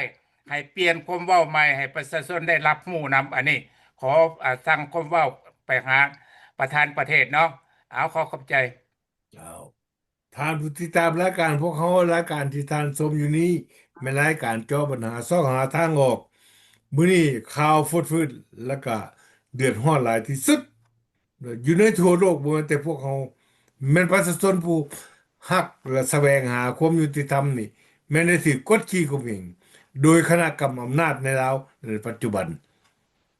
ໃຫ້ປ່ຽນຄວາມເວົ້າໃໝ່ ໃຫ້ປະຊາຊົນໄດ້ຮັບຮູ້ນຳ. ອັນນີ້ຂໍ, ອາ, ສັ່ງຄວາມເວົ້າໄປຫາປະທານປະເທດເນາະ. ເອົາ, ຂໍຂອບໃຈ. ເຈົ້າ. ທ່ານຜູ້ຕິດຕາມລາຍການພວກເຮົາ, ລາຍການທີ່ທ່ານຊົມຢູ່ນີ້ ແມ່ນລາຍການເຈາະບັນຫາ, ຊອກຫາທາງອອກ. ມື້ນີ້ຂ່າວຟົດຟືດ ແລະກະເດືອດຮ້ອນຫຼາຍທີ່ສຸດ ຢູ່ໃນທົ່ວໂລກ. ບໍ່ແມ່ນແຕ່ພວກເຮົາ, ແມ່ນປະຊາຊົນຜູ້ຮັກ ແລະ ສະແຫວງຫາຄວາມຍຸຕິທຳນີ້ ແມ່ນໄດ້ຖືກກົດຂີ່ຂົ່ມເຫງໂດຍຄະນະກຳອຳນາດໃນລາວໃນປັດຈຸບັນ.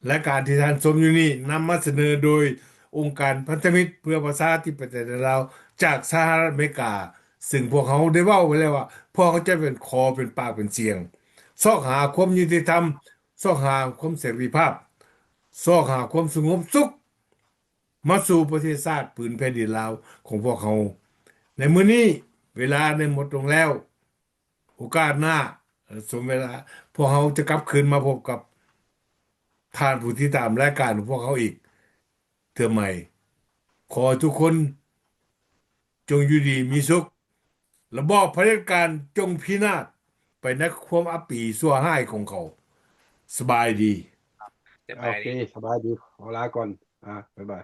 ລາຍການທີ່ທ່ານຊົມຢູ່ນີ້ ນຳມາສະເໜີໂດຍອົງການພັນທະມິດເພື່ອປະຊາທິປະໄຕໃນລາວ ຈາກສະຫະລັດອາເມລິກາ, ຊຶ່ງພວກເຮົາໄດ້ເວົ້າໄວ້ແລ້ວວ່າ ພວກເຮົາຈະເປັນຂໍເປັນປາກເປັນສຽງ, ຊອກຫາຄວາມຍຸຕິທຳ, ຊອກຫາຄວາມເສລີພາບ, ຊອກຫາຄວາມສະຫງົບສຸກ ມາສູ່ປະເທດຊາດຜືນແຜ່ນດິນລາວຂອງພວກເຮົາ. ໃນມື້ນີ້ເວລາໄດ້ໝົດລົງແລ້ວ. ໂອກາດໜ້າ, ສົມເວລາ, ພວກເຮົາຈະກັບຄືນມາພົບກັບທ່ານຜູ້ຕິດຕາມລາຍການຂອງພວກເຮົາອີກເທື່ອໃໝ່. ຂໍໃຫ້ທຸກຄົນຈົ່ງຢູ່ດີມີສຸກ. ລະບອບຜະເດັດການຈົ່ງພິນາດໄປໃນຄວາມອັບປີຊົ່ວຮ້າຍຂອງເຂົາ. ສະບາຍດີ. ສະບາຍດີ. ໂອເຄ, ສະບາຍດີ. ຂໍລາກ່ອນ. ອາ, ບາຍບາຍ.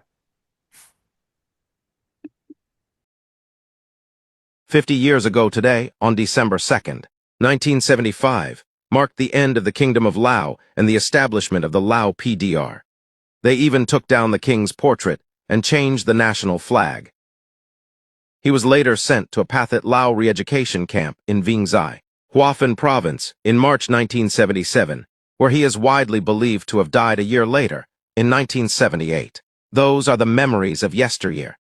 Fifty years ago today, on December second, nineteen seventy-five, marked the end of the Kingdom of Lao and the establishment of the Lao P D R. They even took down the king's portrait and changed the national flag. He was later sent to a Pathet Lao re-education camp in Viengxai, Hua Phin Province, in March nineteen seventy-seven, where he is widely believed to have died a year later, in nineteen seventy-eight. Those are the memories of yesteryear.